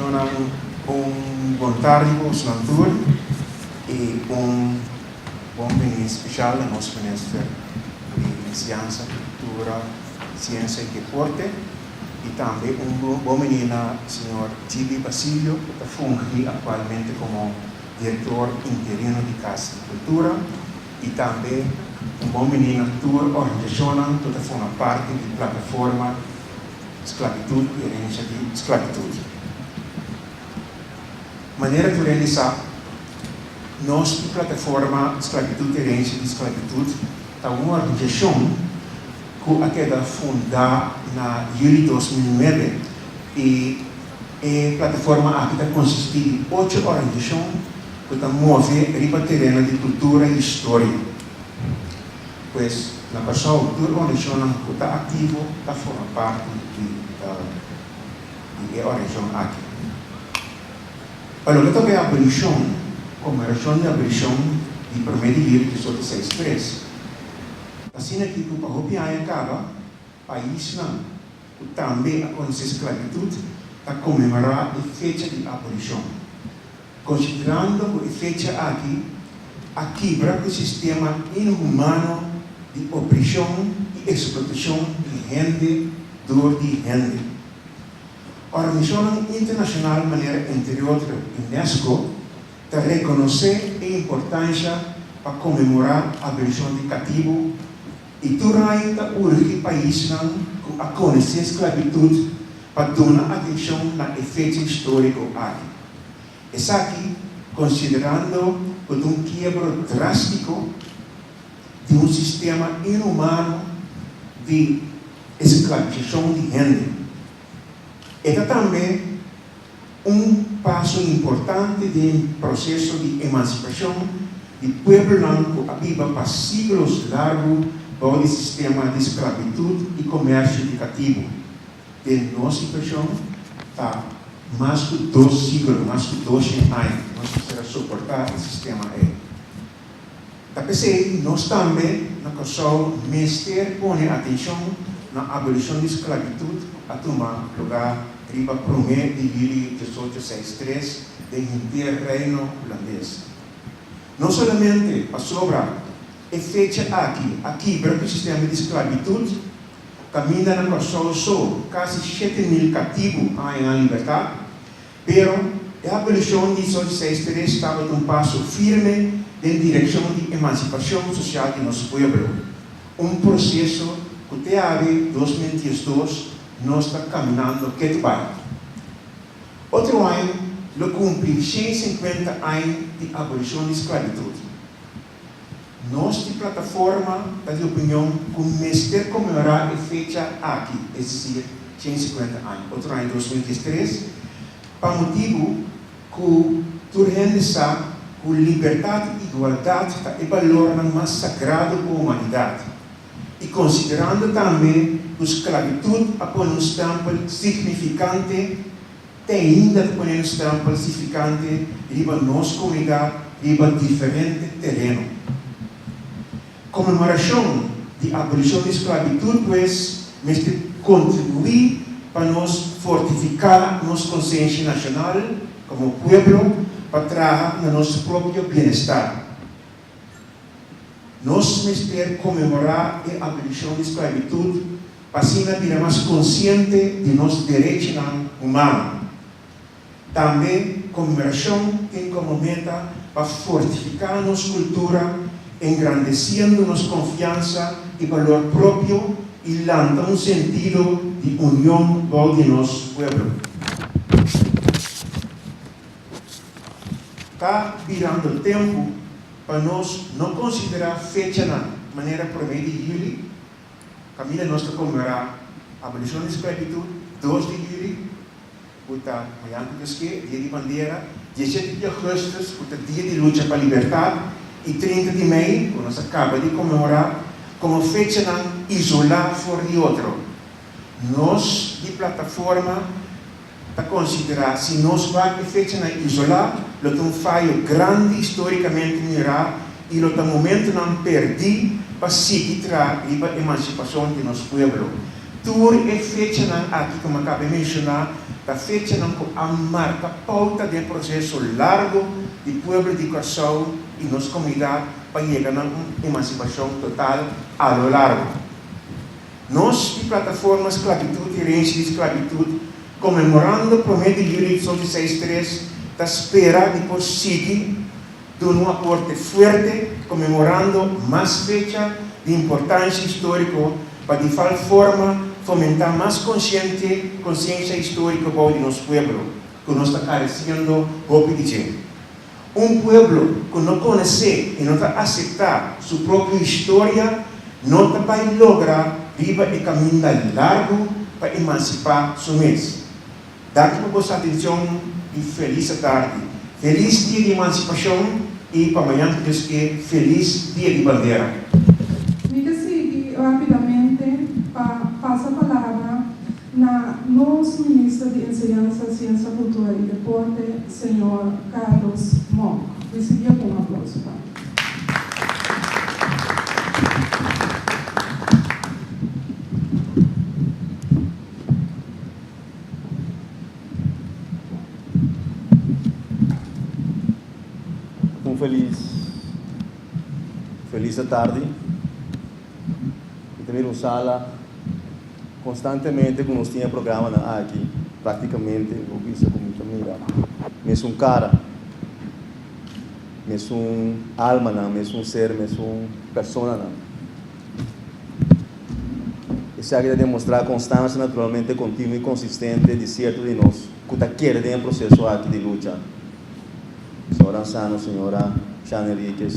Shonnan un bon tardi bosonan tur y un bon bini special na nos Minister di Enseñansa, Cultura, Ciencia y Deporte y tambe un bon bini na Señor Gibi Basilio cu ta fungi actualmente como Director interino di Cas di Cultura y tambe un bon bini na tur organisacionnan cu ta forma parti di Plataforma Sklabitut i Herensia di Sklabitut. Manera ku realisá nos di Plataforma Sklabitut i Herensia di Sklabitut ta un organisashon ku a keda fundá na yüli 2009 i e plataforma aki ta konsistí di ocho organisashon ku ta move riba tereno di kultura i historia. Pues, na Kòrsou tur organisashonnan ku ta aktivo ta forma parti di di e organisashon aki. Pa loke ta bay abolishon, konmemorashon di abolishon di promé di yüli 1863, asina ki ku pa hopi aña kaba paisnan ku tambe a konosé sklabitut ta konmemorá e fecha di abolishon. Konsiderando ku e fecha aki a kibra ku e sistema inhumano di opreshon i eksplotashon di hende dor di hende. Organisashonnan internashonal manera entre otro UNESCO ta rekonosé e importansha pa konmemorá abolishon di katibu i tur aña ta urgi paisnan ku a konosé sklabitut pa duna atenshon na e fecha históriko aki. Esaki konsiderando ku ta un kiebro drástiko di un sistema inhumano di esklabisashon di hende. E ta tambe un paso importante den proseso di emansipashon di pueblonan ku a biba pa siglos largu bou di sistema di sklabitut i komersio di katibu. Den nos situashon ta mas ku dos siglo, mas ku doshen aña nos mester a soportá e sistema ei. Ta p'esei nos tambe na Kòrsou mester pone atenshon na abolishon di sklabitut ku a tuma lugá riba promé di yüli 1863 den henter Reino Hulandes. No solamente pasobra e fecha aki a kibra ku sistema di sklabitut, Kaminda na Kòrsou so kasi 7000 katibu a haña nan libertat, pero e abolishon di 1863 tabata un paso firme den direkshon di emansipashon sosial di nos pueblo, un proseso ku te awe 2012 nos ta kaminando ketu bai. Otro aña lo kumpli 150 aña di abolishon di sklabitut. Nos di Plataforma ta di opinion ku mester konmemorá e fecha aki, es desir, 150 aña, otro aña 2013, pa motibu ku tur hende sa ku libertat i igualdat ta e balornan mas sagrado pa humanidat, i konsiderando tambe ku sklabitut a pone un stèmpel signifikante Te ainda ta pone un stèmpel signifikante riba nos komunidat riba diferente tereno. Konmemorashon di abolishon di sklabitut pues mester kontribuí pa nos fortifiká nos konsenshi nashonal komo pueblo pa traha na nos propio bienestar. Nos mester konmemorá e abolishon di sklabitut pa asina bira mas konsiente di nos derechinan humano. Tambe konmemorashon tin komo meta pa fortifiká nos kultura, engrandesiendo nos konfiansa i balor propio i lanta un sentido di union bou di nos pueblo. Ta birando tempu pa nos no konsiderá fechanan manera promé di yüli, Kaminda nos ta konmemorá abolishon di sklabitut, 2 di yüli, ku ta mañan ku Dios ke, Dia di Bandera, 17 di ougùstùs, ku ta Dia di Lucha pa Libertat, i 30 di mei, ku nos a kaba di konmemorá, komo fechanan isolá for di otro. Nos di Plataforma ta konsiderá si nos wak e fechanan isolá, lo ta un fayo grandi histórikamente mirá i lo ta momentunan pèrdí pa sigui traha riba emansipashon di nos pueblo. Tur e fechanan aki ku mi a kaba di menshoná ta. Ta fechanan ku a marka pouta den e proseso largu di pueblo di Kòrsou i nos komunidat pa yega na un emansipashon total a lo largu. Nos di Plataforma Sklabitut i Herensia di Sklabitut, konmemorando promé di yüli 2006 ta spera di por sigui duna un aporte fuerte konmemorando mas fecha di importansia históriko pa di fal forma fomentá mas konsiente konsiensia históriko bou di nos pueblo ku nos ta karesiendo hopi di dje. Un pueblo ku no konosé i no ta aseptá su propio historia no ta bai logra riba e kaminda largu pa emansipá su mes. Danki pa boso atencion y feliz atardi. Feliz dia di emancipacion y pa mañan cu Dios ke feliz dia di bandera. Mi ta sigui rapidamente pa pasa palabra na nos Minister di Enseñansa, Siensa, Cultura y Deporte, señor Carlos Monk. Ricibié cu un aplauso pa. Un felis felis atardi. Mi ta mira un sala constantemente cu nos tin e programanan aki, practicamente bo bisa cu mi ta mira mesun cara, mesun almanan, mesun ser, mesun personanan. Esaki ta demostrá konstansia naturalmente kontinuo i konsistente di sierto di nos ku ta kere den e proseso aki di lucha. Señor Ansano, señora Shan Henriquez,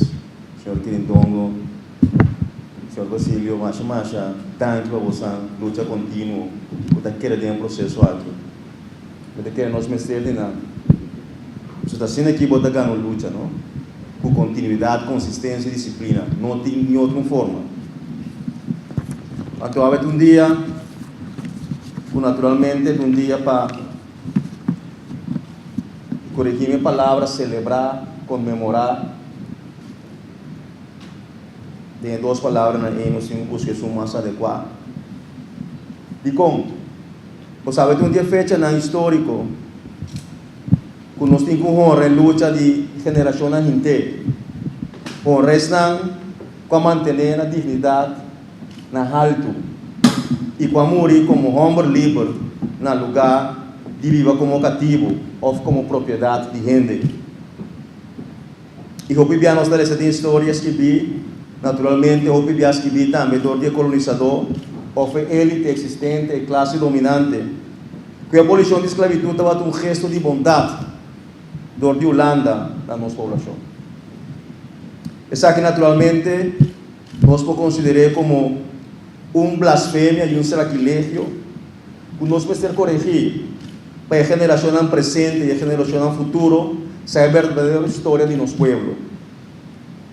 señor Kirindongo, señor Basilio, masha masha danki pa bosan lucha kontinuo ku ta kere den e proseso aki. Mi ta kere nos mester di nan. So ta asina aki bo ta gana un lucha, no? Ku kontinuidat, konsistensia i disiplina. No tin ni otro un forma. Anto awe ta un dia ku naturalmente ta un dia pa korigí mi palabra, selebrá, konmemorá. Den e dos palabranan ei nos tin ku buska esun mas adekuá. Dikon? Bo sabe tin un di e fechanan históriko ku nos tin ku honra e lucha di generashonnan hint'é. Honra esnan ku a mantené nan dignidat na haltu i ku a muri komo hòmber liber na lugá di biba komo katibu òf komo propiedat di hende. I hopi bia nos ta lesa den historia skibí, naturalmente hopi bia skibí tambe dor di e kolonisadó òf e élite eksistente, e klase dominante, ku e abolishon di sklabitut tabata un gesto di bondat dor di Hulanda na nos poblashon. Esaki naturalmente nos por konsider'é komo un blasfemia i un sakilegio ku nos mester koregí pa e generashonnan presente i e generashonnan futuro sa e berdadero historia di nos pueblo,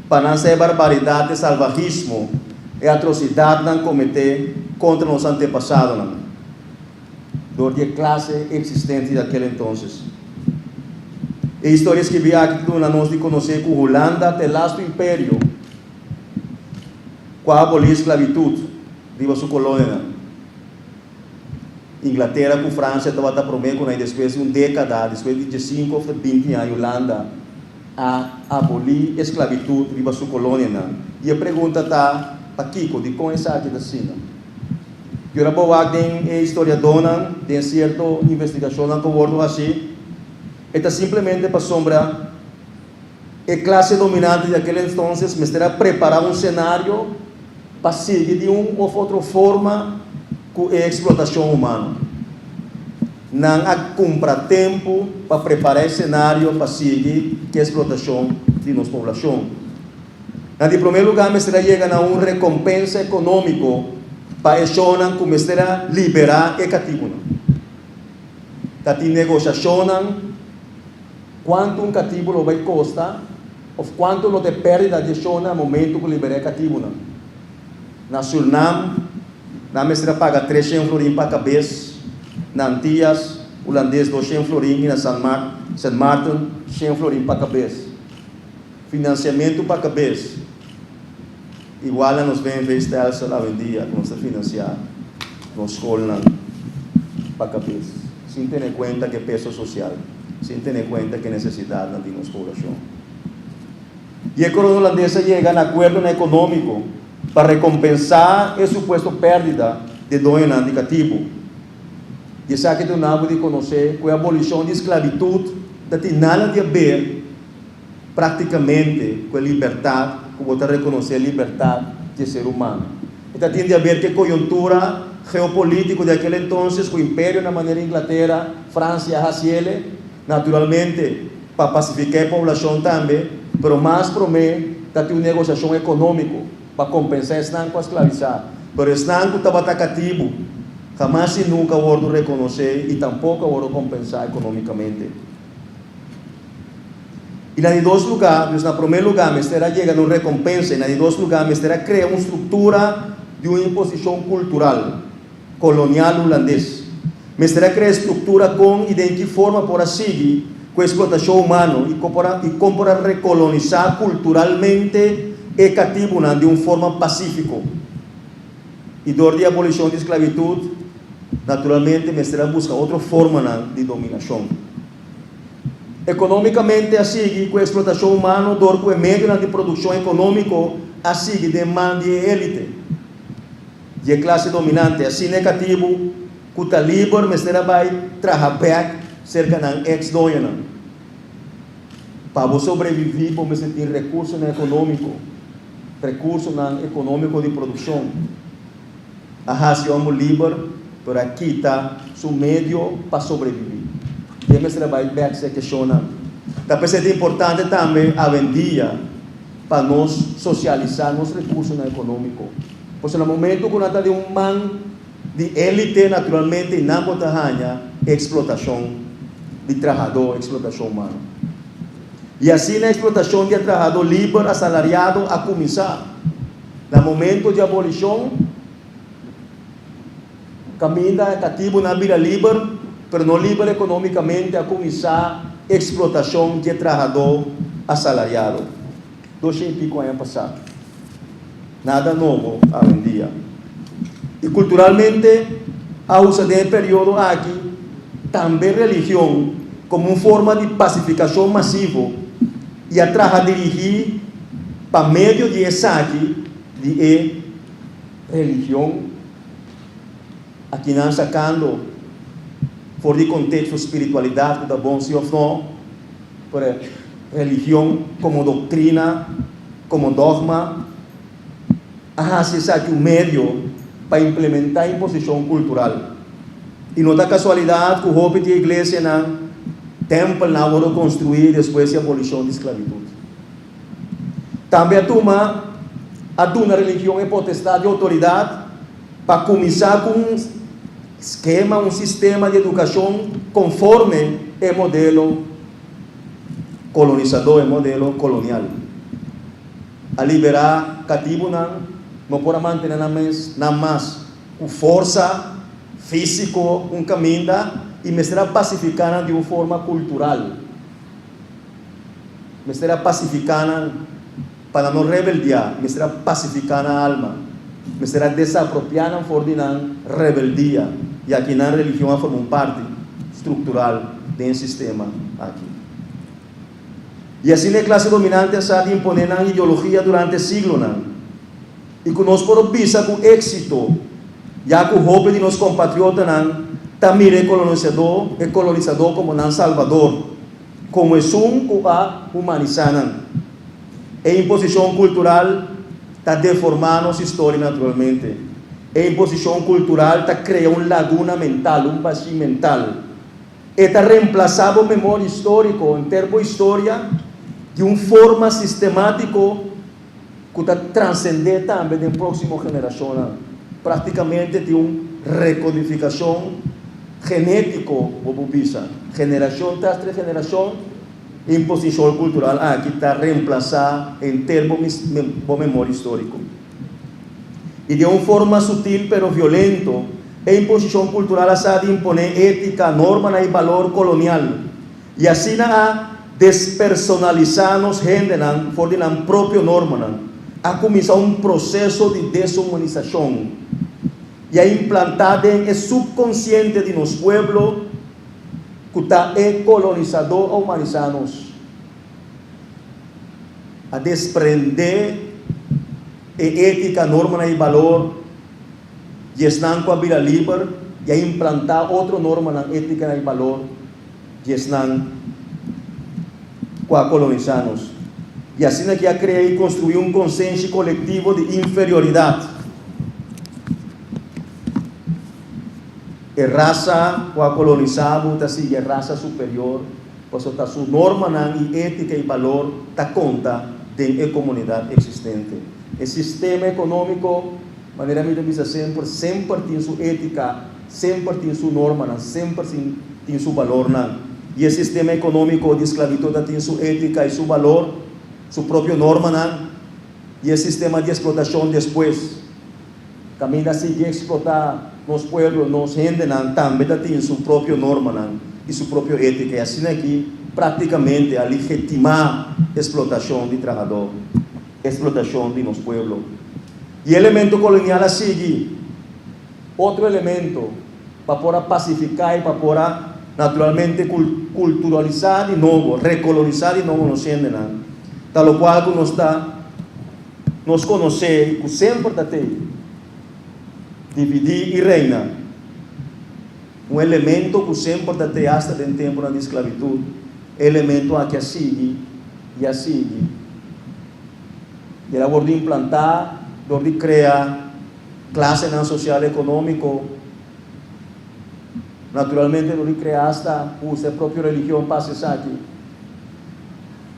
pa nan sa e barbaridat, e salvahismo, e atrosidatnan kometé kontra nos antepasadonan dor di e klase eksistente di akel entonces. E historia skibí aki ta duna nos di konosé ku Hulanda ta e lastu imperio ku a abolí sklabitut riba su kolonianan. Inglatera ku Fransia tabata promé ku nan i despues di un dékada, despues di diesinku òf 20 aña, Hulanda a abolí e sklabitut riba su kolonianan. I e pregunta ta, pakiko? Dikon esaki ta asina? I ora bo wak den e historiadónan, den sierto investigashonnan ku wòrdu hasí, e ta simplemente pasobra e klase dominante di akel entonces mester a prepará un senario pa sigui di un of otro forma ku e eksplotashon humano. Nan a kumpra tempu pa prepará e senario pa sigui ku e eksplotashon di nos poblashon. Na di promé lugá mester a yega na un rekompensa ekonómiko pa e shonnan ku mester a liberá e katibunan. Ta tin negoshashonnan. Kuantu un katibu lo bai kosta òf kuantu lo ta e pèrdida di e shon na momentu ku liberá e katibunan? Na Surnam, nan mester a paga 300 florin pa kabes, na Antias Hulandes 200 florin i na San Sint Maarten shen florin pa kabes. Finansiamentu pa kabes igual na nos BNV stelsel awendia ku nos ta finansiá nos skolnan pa kabes. Sin tene kuenta ku e peso sosial, sin tene kuenta ku e nesesidatnan di nos poblashon. I e korona hulandes a yega na akuerdonan ekonómiko pa rekompensá e supuesto pèrdida di e doñonan di katibu. I esaki ta duna bo di konosé ku e abolishon di sklabitut ta tin nada di aber práktikamente ku e libertat ku bo ta rekonosé libertat di e ser humano. E ta tin di aber ku e koyuntura geopolítiko di akel entonces ku imperionan manera Inglatera, Fransia a hasiele, naturalmente pa pasifiká e poblashon tambe, pero mas promé ta tin un negosiashon ekonómiko pa kompensá esnan ku a sklavisá. Pero esnan ku tabata katibu hamas i nunka a wòrdu rekonosé i tampoko a wòrdu kompensá ekonómikamente. I na di dos lugá, dus na promé lugá mester a yega na un rekompensa i na di dos lugá mester a krea un struktura di un imposishon kultural kolonial hulandes. Mester a krea struktura kon i den ki forma por a sigui ku eksplotashon humano i kon por a rekolonisá kulturalmente e katibunan di un forma pasífiko. I dor di abolishon di sklabitut, naturalmente mester a buska otro formanan di dominashon. Ekonómikamente a sigui ku eksplotashon humano dor ku e medionan di produkshon ekonómiko a sigui den man di e élite, di e klase dominante. Asina e katibu ku ta liber mester a bai traha bèk serka nan eks doñonan. Pa bo sobreviví bo mester tin rekursonan ekonómiko, rekursonan ekonómiko di produkshon. A hasi hòmber liber, pero a kita su medio pa sobreviví. I e mester a bai bèk si e keshonnan. Ta p'esei ta importante tambe awendia pa nos sosialisá nos rekursonan ekonómiko. Pasobra na momentu ku nan ta den un man di élite, naturalmente i nan bo ta haña eksplotashon di trahadó, eksplotashon humano. I asina eksplotashon di e trahadó liber asalariado a kuminsá. Na momento di abolishon, kaminda e katibunan a bira liber, pero no liber ekonómikamente, a kuminsá eksplotashon di e trahadó asalariado. Doshen i piko aña pasá. Nada nobo awendia. I kulturalmente a usa den e periodo aki tambe religion komo un forma di pasifikashon masivo i a traha dirigí pa medio di esaki di e religion akinan sakando for di konteksto spiritualidat ku ta bon si òf no, pero religion komo doktrina, komo dògma a hasi esaki un medio pa implementá imposishon kultural. I no ta kasualidat ku hopi di e iglesianan, tèmpelnan a wòrdu konstruí despues di abolishon di sklabitut. Tambe a tuma a duna religion e potestad di outoridat pa kuminsá ku un skema, un sistema di edukashon konforme e modelo kolonisadó, e modelo kolonial. A liberá katibunan, no por a mantené nan mes nan mas ku forsa físiko un kaminda i mester a pasifiká nan di un forma kultural. Mester a pasifiká nan pa nan no rebeldiá, mester a pasifiká nan alma, mester a desapropiá nan for di nan rebeldia, i aki nan religion a forma un parti struktural den e sistema aki. I asina e klase dominante a sa di imponé nan ideologia durante siglonan, i ku nos por bisa ku éksito, ya ku hopi di nos kompatriotanan ta mira e kolonisadó e kolonisadó komo nan salbador. Komo esun ku a humanisá nan. E imposishon kultural ta deformá nos historia naturalmente. E imposishon kultural ta krea un laguna mental, un bashí mental. E ta remplasá bo memoria históriko, henter bo historia, di un forma sistemátiko ku ta transendé tambe den próksimo generashonnan. Práktikamente tin un rekodifikashon genétiko, bo por bisa. Generashon tras tres generashon, imposishon kultural aki ta remplasá henter bo bo memoria históriko. I den un forma sutil pero violento, e imposishon kultural a sa di imponé étika, normanan i balor kolonial. I asina a despersonalisá nos hendenan for di nan propio normanan. A kuminsá un proseso di deshumanisashon i a implantá den e supkonsiente di nos pueblo Ku ta e kolonisadó a humanisá nos. A desprendé e étika, normanan i balor di esnan ku a bira liber i a implantá otro normanan, étikanan i balor di esnan ku a kolonisá nos. I asina ki a krea i konstruí un konsenshi kolektivo di inferioridat. E rasa ku a kolonisá bo ta sigui e rasa superior, pasobra ta su normanan i étika i balor ta konta den e komunidat eksistente. E sistema ekonómiko, manera mi ta bisa semper, semper tin su étika, semper tin su normanan, semper tin su balornan. I e sistema ekonómiko di sklabitut ta tin su étika i su balor, su propio normanan, i e sistema di eksplotashon despues. Kaminda sigui eksplotá nos pueblo, nos hendenan tambe ta tin su propio normanan i su propio étika i asina aki práktikamente a legitimá eksplotashon di trahadó, eksplotashon di nos pueblo. I e elemento kolonial a sigui otro elemento pa por a pasifiká i pa por a naturalmente kulturalisá di nobo, rekolonisá di nobo nos hendenan, ta lokual ku nos ta. Nos konosé ku semper ta tei dividí i reina, un elemento ku semper ta tei asta den tempunan di sklabitut. E elemento aki a sigui i a sigui i el a wòrdu implantá dor di krea klasenan sosial ekonómiko, naturalmente dor di krea asta usa e propio religion pa hasi esaki.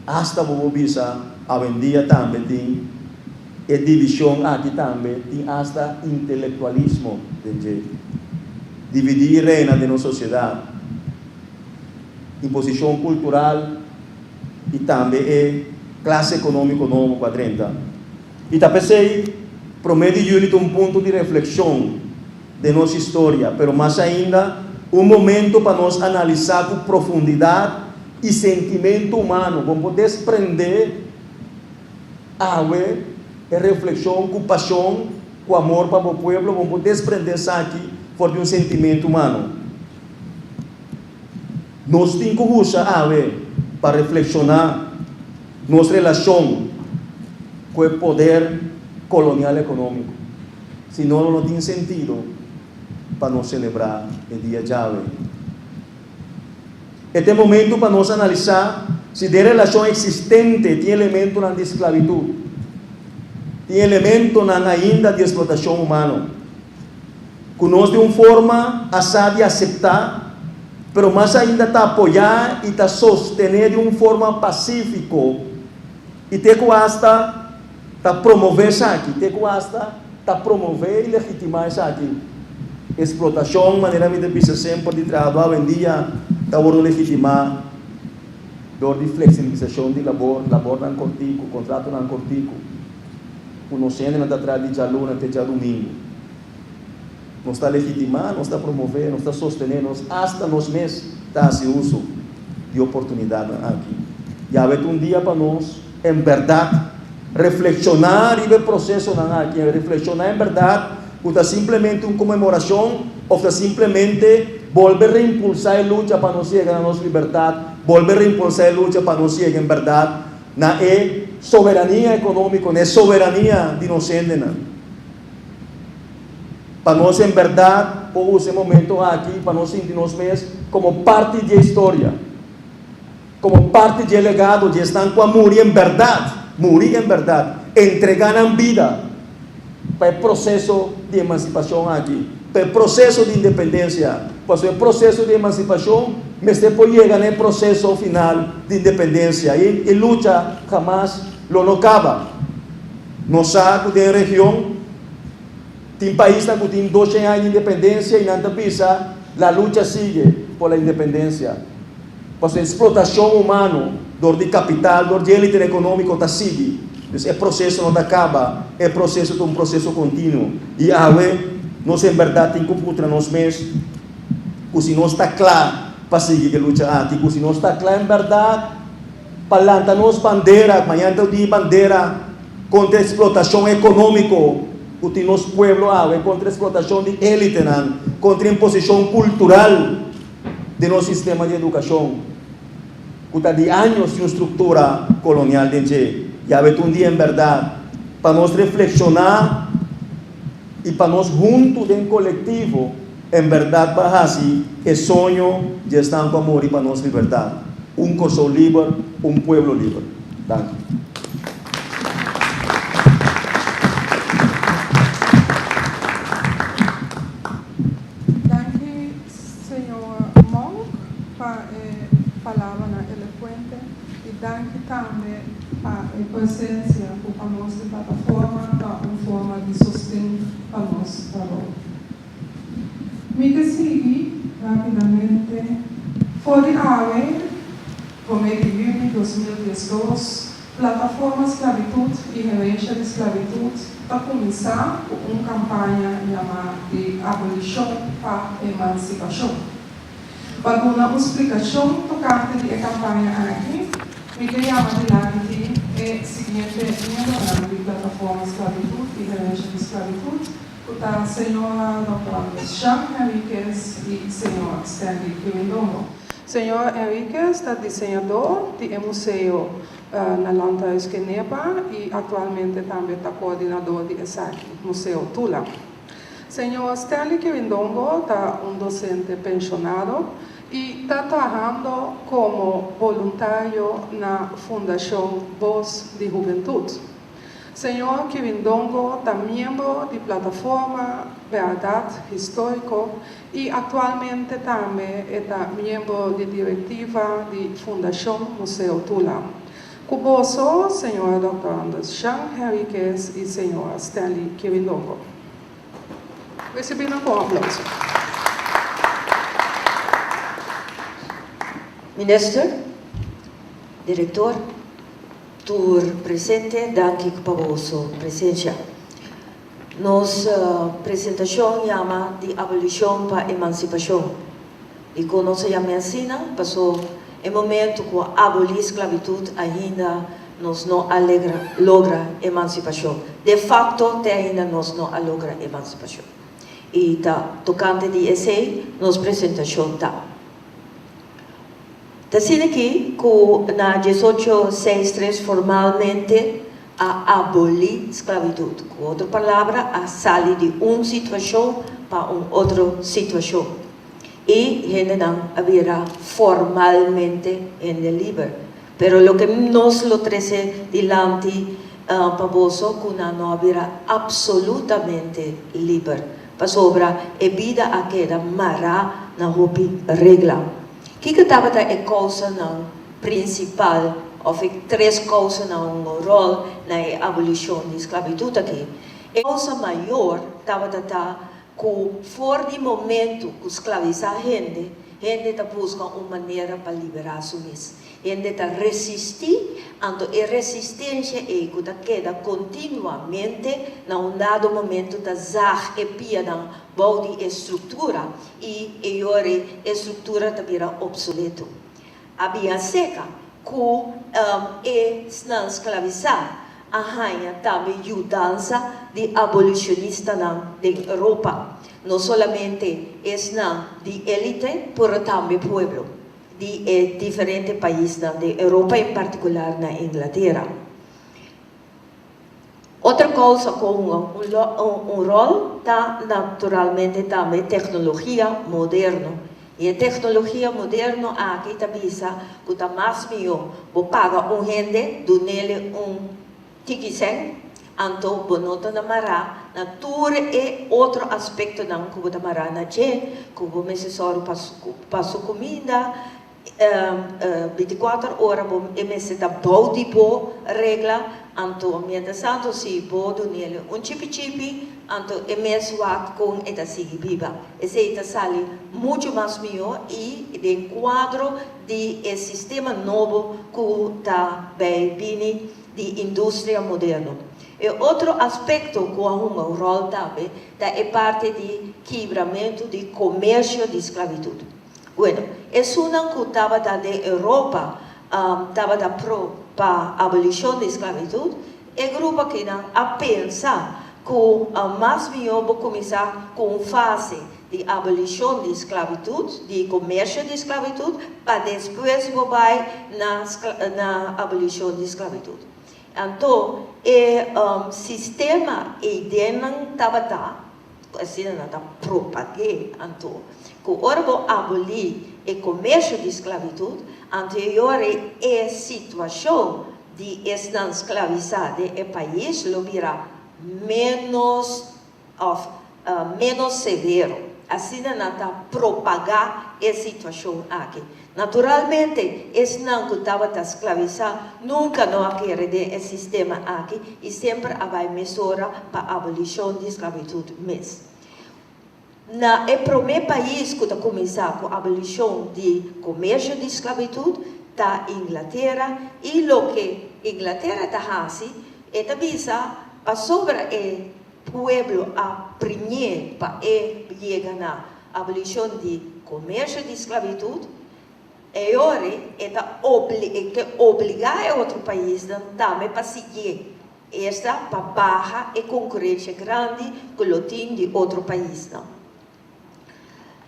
Asta bo por bisa awendia tambe tin e divishon aki tambe tin asta intelektualismo den dje. Dividí i reina den nos sosiedat, imposishon kultural i tambe e klase ekonómiko nobo ku a drenta. I ta p'esei promé di yüli ta un punto di reflekshon den nos historia, pero mas ainda un momento pa nos analisá ku profundidat i sentimentu humano. Bo por desprendé awe e reflekshon ku pashon, ku amor pa bo pueblo, bo por desprendé esaki for di un sentimentu humano. Nos tin ku usa awe pa reflekshoná nos relashon ku e poder kolonial ekonómiko. Si no, lo no tin sentido pa nos selebrá e dia djawe. E ta e momentu pa nos analisá si den relashon eksistente tin elementonan di sklabitut, tin elementonan ainda di eksplotashon humano, ku nos di un forma a sa di aseptá, pero mas ainda ta apoyá i ta sostené di un forma pasífiko i te ku asta ta promové esaki, te ku asta ta promové i legitimá esaki. Eksplotashon, manera mi ta bisa semper, di trahadó awendia ta wòrdu legitimá dor di fleksibilisashon di labor, labornan kòrtiku, kontratonan kòrtiku, ku nos hendenan ta traha di djaluna te djadumingu. Nos ta legitimá, nos ta promové, nos ta sostené, nos asta nos mes ta hasi uso di oportunidatnan aki. Yahweh ta un dia pa nos en bèrdat reflekshoná riba e prosesonan aki, reflekshoná en bèrdat ku ta simplemente un konmemorashon òf ta simplemente bolbe reimpulsá e lucha pa nos yega na nos libertat, bolbe reimpulsá e lucha pa nos yega en bèrdat na e soberania ekonómiko, na e soberania di nos hendenan. Pa nos en bèrdat por usa e momento aki pa nos sinti nos mes komo parti di e historia, komo parti di e legado di esnan ku a muri en bèrdat, muri en bèrdat, entregá nan bida pa e proseso di emansipashon aki, pa e proseso di independensia. Pasobra e proseso di emansipashon mester por yega na e proseso final di independensia i e lucha hamas lo no kaba. Nos sa ku den region tin paisnan ku tin doshen aña di independensia i nan ta bisa la lucha sigue por la independencia. Pasobra eksplotashon humano dor di kapital, dor di elite ekonómiko ta sigui. Dus e proseso no ta kaba, e proseso ta un proseso kontinuo. I awe nos en bèrdat tin ku putra nos mes ku si nos ta kla pa sigui ku e lucha aki, ku si nos ta kla en bèrdat pa lanta nos bandera, mañana ta di bandera kontra eksplotashon ekonómiko ku tin nos pueblo awe, kontra eksplotashon di élitenan, kontra imposishon kultural. Den nos sistema di edukashon ku ta di años tin un struktura kolonial den dje, yawe ta un dia en bèrdat pa nos reflekshoná i pa nos huntu den kolektivo en bèrdat pa hasi e soño di esnan ku a muri pa nos libertat, un Kòrsou liber, un pueblo liber. Danki. Danki Señor Monk pa e palabranan elocuente y danki tambe pa e presencia cu pa nos di plataforma ta un forma di sosten pa nos trabou. Mi ta sigui rapidamente for di awe prome di juni 2012. Plataforma Sklabitut i Herensia di Sklabitut ta kuminsá ku un kampaña yamá di Abolishon pa Emansipashon. Pa duna un splikashon tokante di e kampaña aki, mi ke yama dilanti e siguiente miembronan di Plataforma Sklabitut i Herensia di Sklabitut, ku ta señora Dòkter Andres Jean Henriquez i señor Stanley Kirindongo. Señor Henriquez ta diseñador di e museo na Landhuis Kenepa y actualmente tambe ta coordinador di esaki, Museo Tula. Señor Stanley Kirindongo ta un docente pensionado y ta trahando como boluntario na Fundacion Voz di Hubentud. Señor Kirindongo ta miembro di Plataforma Bèrdat Históriko i aktualmente tambe e ta miembro di direktiva di Fundashon Museo Tula. Ku boso, señor Dòkter Anders Jean Henriquez i señor Stanley Kirindongo. Risibí nan ku un aplouso. Minister, Direktor. Tur presente, danki pa boso presencia. Nos presentacion yama di abolicion pa emancipacion. Dicon nos a yam'e asina? Paso e momento cu a aboli sclavitud ainda nos no a logra emancipacion. De facto te ainda nos no a logra emancipacion. Y ta tocante di esey nos presentacion ta. Ta asina aki ku na diesocho seis tres formalmente a abolí sklabitut. Ku otro palabra, a sali di un situashon pa un otro situashon. I hendenan a bira formalmente hende liber. Pero loke nos lo trese dilanti pa boso ku nan no a bira absolutamente liber, pasobra e bida a keda mará na hopi regla. Kiko tabata e kousanan prinsipal òf e tres kousanan un ròl na e abolishon di sklabitut aki? E kousa mayor tabata ta ku for di momentu ku sklabisá hende, hende ta buska un manera pa liberá su mes. Hende ta resistí, anto e resistensia ei ku ta keda kontinuamente na un dado momentu ta zag e pianan bou di e struktura i e yori e struktura ta bira opsoleto. A bia seka ku e snan sklavisá a haña tambe yudansa di abolishonistanan den Europa, no solamente esnan di élite pero tambe pueblo di e diferente paisnan den Europa, en partikular na Inglatera. Otro kousa ku hunga un ròl ta naturalmente tambe teknologia moderno. I e teknologia moderno aki ta bisa ku ta mas mihó bo paga un hende dunele un tiki sèn, anto bo no ta na mará na tur e otro aspektonan ku bo ta mará na dje, ku bo mester sòru pa su kuminda, Binticuater ora bo e mester ta bou di bo regla, anto mientras tanto si bo dunele un chipi chipi, anto e mes wak con e ta sigui biba. Esey ta sali mucho mas miho y den cuadro di e sistema nobo cu ta bay bini di industria moderno. E otro aspecto cu a hunga un rol tambe ta e parti di kibramento di comercio di sclavitud. Bueno, esunnan ku tabata den Europa tabata pro pa abolishon di sklabitut, e grupo akinan a pensa ku mas mihó bo kuminsá ku un fase di abolishon di sklabitut, di komersio di sklabitut, pa despues bo bai na na abolishon di sklabitut. Anto e sistema ei den nan tabata, ku asina nan ta propag'é anto, ku ora bo abolí e komersio di sklabitut, anto e ora e situashon di esnan sklavisá den e pais lo bira ménos òf ménos severo. Asina nan ta propagá e situashon aki. Naturalmente, esnan ku tabata sklavisá nunka no a kere den e sistema aki i semper a bai mesora pa abolishon di sklabitut mes. Na e promé pais ku ta kuminsá ku abolishon di komersio di sklabitut ta Inglatera i loke Inglatera ta hasi e ta bisa pasobra e pueblo a priñ'é pa e yega na abolishon di komersio di sklabitut, e ora e ta e ke obligá e otro paisnan tambe pa siguié, esta pa baha e konkurensia grandi ku lo tin di otro paisnan.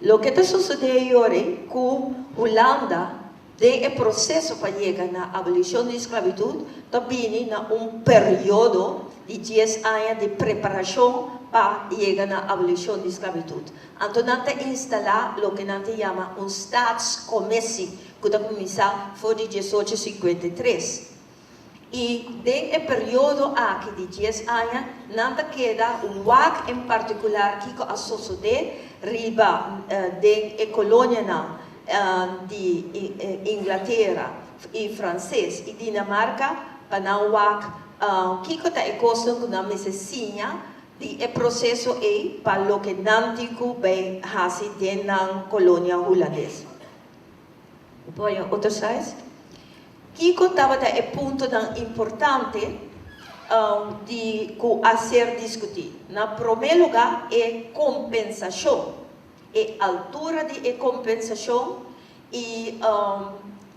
Loke ta sosodé e ora ku Hulanda den e proseso pa yega na abolishon di sklabitut ta bini na un periodo di dies aña di preparashon pa yega na abolishon di sklabitut. Anto nan ta instalá loke nan ta yama un staatscommissie ku ta kuminsá for di 1853. I den e periodo aki di dies aña nan ta keda wak en partikular kiko a sosodé riba den e kolonianan di Inglatera i Franses i Dinamarka pa nan wak kiko ta e kosnan ku nan mester siña di e proseso ei pa loke nan tin ku bai hasi den nan kolonia hulandes. Por otro size. Kiko tabata e puntonan importante di ku a ser diskutí? Na promé lugá e kompensashon, e altura di e kompensashon i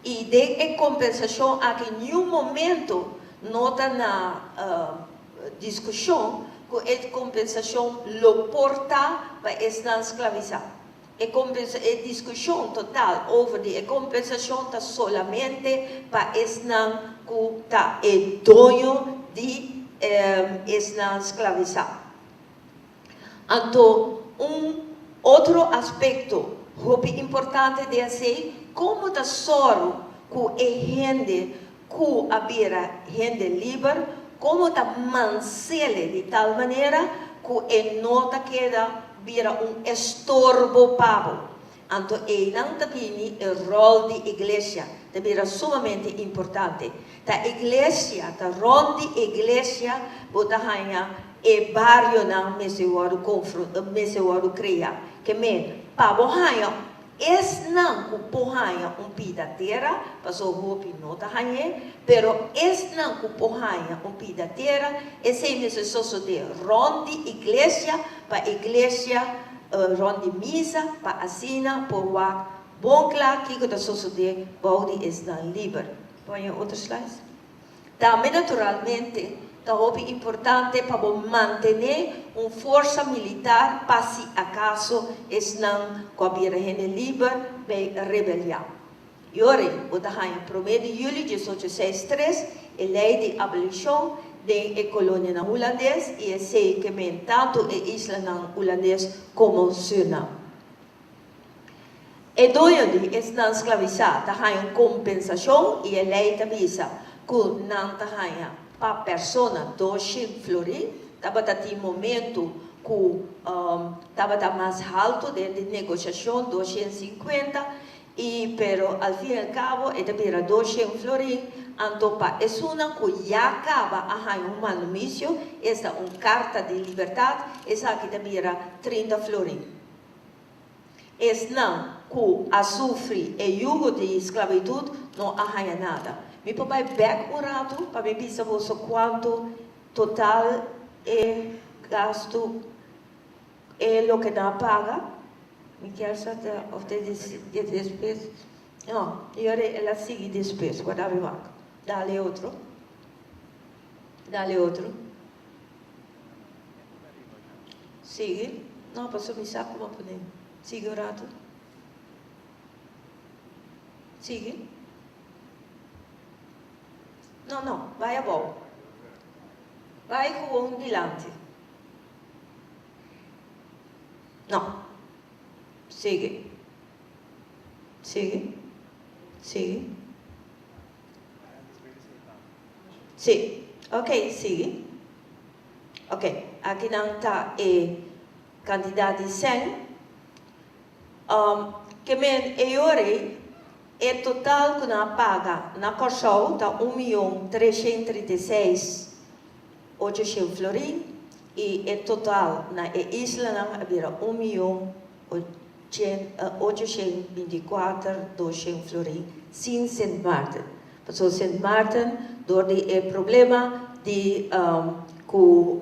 i den e kompensashon aki niun momento no ta na diskushon ku e kompensashon lo por ta pa esnan sklavisá. E kompensa e diskushon total over di e kompensashon ta solamente pa esnan ku ta e doño di esnan sklavisá. Anto un otro aspekto hopi importante den esei, komo ta sòru ku e hende ku a bira hende liber, komo ta mansele di tal manera ku e no ta keda bira un estorbo pa bo. Anto einan ta bini e ròl di iglesia, ta bira sumamente importante. Ta iglesia, ta rònt di iglesia bo ta haña e barionan mester wòrdu mester wòrdu krea. Ke men, pa bo haña Esnan ku por haña un pida tera, paso hopi no ta hañ'é, pero esnan ku por haña un pida tera, esei mester sosodé rònt di iglesia, pa iglesia, rònt di misa, pa asina por wak bon kla kiko ta sosodé bou di esnan liber. Pon e otro slides. Tambe naturalmente ta hopi importante pa bo mantené un forsa militar pa si akaso esnan ku a bira hende liber bay rebeliá. I ora bo ta haña promé di yüli 1863 e lei di abolishon den e kolonianan hulandes i esei ke men tantu e islanan hulandes komo Sürnam. E doño di esnan sklavisá ta haña un kompensashon i e lei ta bisa ku nan ta haña pa persona 200 florin. Tabata tin momentu ku tabata mas haltu den di negoshashon, 250, i pero al fin i al kabo e ta bira 200 florin. Anto pa esunnan ku ya kaba a haña un manumisio, esta un karta di libertat, esaki ta bira 30 florin. Esnan ku a sufri e yugo di sklabitut no a haña nada. Mi por bai bèk un ratu pa mi bisa boso kuantu total e gastu e loke nan a paga? Mi kier sa ta òf ta di despues. No, i ora el a sigui despues. Guarda mi wak. Dale otro. Dale otro. Sigui. No, paso mi sa ku bo a pone. Sigui un ratu. Sigui. No, no, bai abou. Bai gewoon dilanti. No. Sigui. Sigui. Sigui. Sí. Ok, sigui. Ok, akinan ta e kantidat di sèn. Ke men e ora ei, e total ku nan a paga na Kòrsou ta un mion 336 800 florin i e total na e islanan a bira un mion 824 200 florin sin Sint Maarten. Pasobra Sint Maarten dor di e problema di ku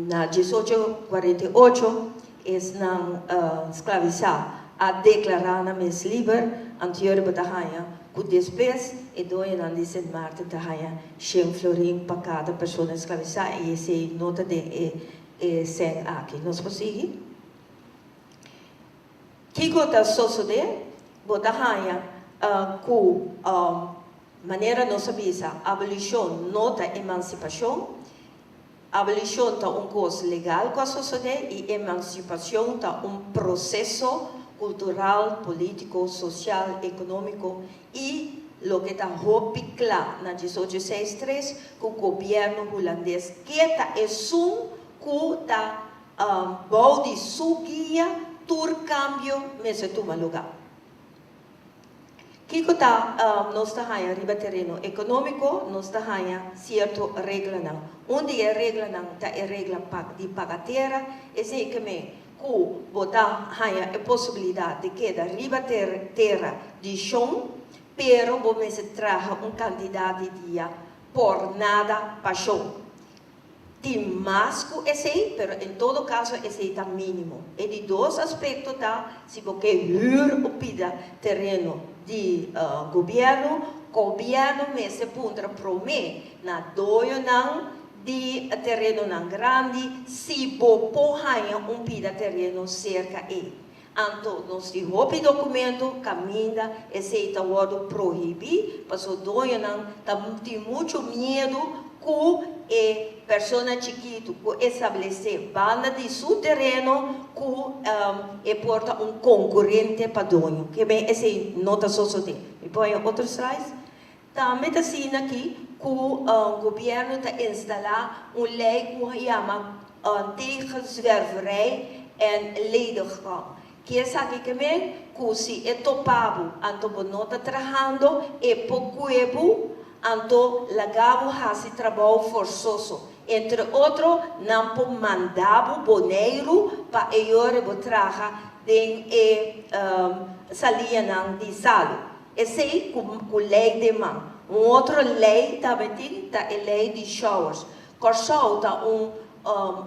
na 1848 esnan sklavisá a deklará nan mes liber, anto bo ta haña ku despues e doñonan di Sint Maarten ta haña 100 florin pa kada persona sklavisá i esei no ta den e sèn aki. Nos por sigui? Kiko ta sosodé? Bo ta haña ku manera nos a bisa, abolishon no ta emansipashon. Abolishon ta un kos legal ku a sosodé i emansipashon ta un proseso kultural, polítiko, sosial, ekonómiko i loke ta hopi kla na 1863 ku gobièrnu hulandes ke ta esun ku ta bou di su guia tur kambio mester tuma lugá. Kiko ta nos ta haña riba tereno ekonómiko? Nos ta haña sierto reglanan. Un di e reglanan ta e regla di paga tera. Esei ke men ku bo ta haña e posibilidat di keda riba tera di shon, pero bo mester traha un kantidat di dia por nada pa shon. Tin mas ku esei, pero en todo kaso esei ta mínimo. E di dos aspekto ta si bo ke hür o pida tereno di gobièrnu, gobièrnu mester puntra promé na doñonan di terenonan grandi si bo por haña un pida tereno serka ei. Anto nos tin hopi dokumento kaminda esei ta wòrdu prohibí pasobra doñonan ta tin muchu miedu ku e persona chikitu ku establesé banda di su tereno ku e por ta un konkurente pa doño. Ke ben esei no ta sosodé. Mi por haña otro slide? Tambe ta asina aki ku gobièrnu ta instalá un lei ku yama Tegenzwerverij en Lediggang. Ki esaki ke men? Ku si e topa bo anto bo no ta trahando, e por kue bo anto laga bo hasi trabou forsoso. Entre otro nan por manda bo Boneiru pa e yore bo traha den e saliñanan di salu. Esei ku lei den man. Un otro lei tabatin ta e lei di showers. Kòrsou ta un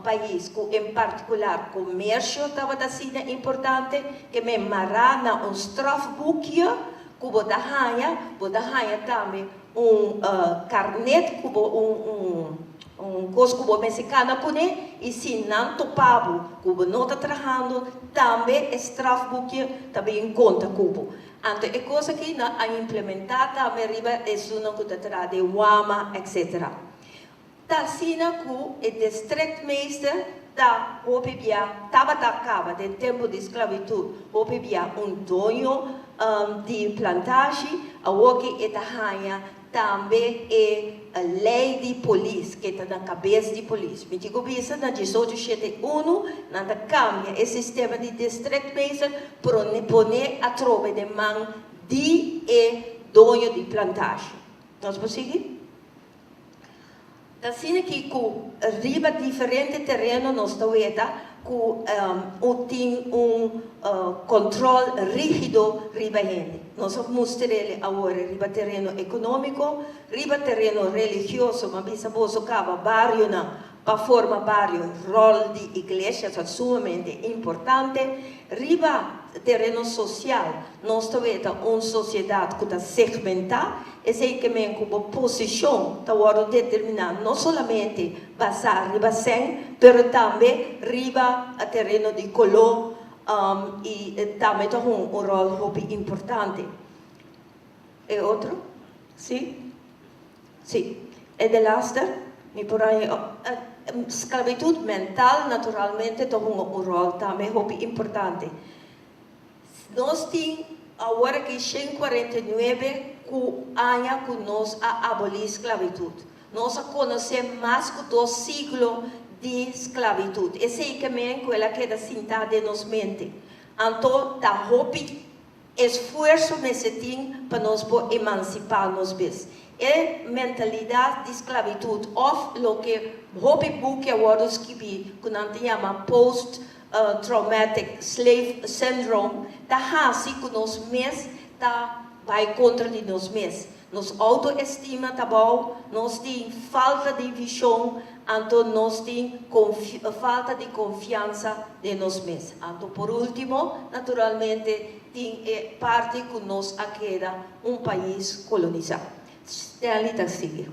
pais ku en partikular komersio tabata asina importante ke men mará na un strafboekje ku bo ta haña, bo ta haña tambe un karnet ku bo un un kos ku bo mester kana kuné i si nan topa bo ku bo no ta trahando tambe e strafboekje ta bin konta ku bo. Anto e kos aki nan a implementá tambe riba esunnan ku ta traha den wama etc. Ta asina ku e districtmeester ta hopi bia tabata kaba den tempu di sklabitut hopi bia un doño di plantashi, awoki e ta haña tambe e lei di polis ke ta na kabes di polis. Mi tin ku bisa na 1871 nan ta kambia e sistema di districtmeester pone atrobe den man di e doño di plantashi. Nos por sigui? Ta asina ki ku riba diferente tereno nos ta weta ku tin un control rigido riba hende. Nos a mustr'el awor riba tereno economico, riba tereno religioso, m'a bisa boso caba barionan pa forma bario, rol di iglesia ta sumamente importante. Riba. tereno sosial nos ta weta un sosiedat ku ta segmentá, esei ke men ku bo posishon ta wòrdu determiná no solamente basá riba sèn, pero tambe riba tereno di koló i tambe ta hunga un ròl hopi importante. E otro? Si? Si. E delaster, mi por haña sklabitut mental naturalmente ta hunga un ròl tambe hopi importante. Nos tin awor aki 149 ku aña ku nos a abolí sklabitut. Nos a konosé mas ku dos siglo di sklabitut. Esei ke men ku el a keda sintá den nos mente. Anto ta hopi Esfuerso mester tin pa nos por emansipá nos bes. E mentalidat di sklabitut òf loke hopi buki a wòrdu skibí ku nan ta yama post traumatic slave syndrome ta hasi ku nos mes ta bai kontra di nos mes. Nos outoestima ta bou, nos tin falta di vishon, anto nos tin falta di konfiansa den nos mes. Anto por ultimo, naturalmente, tin e parti ku nos a keda un pais kolonisá. Stanley ta sigui.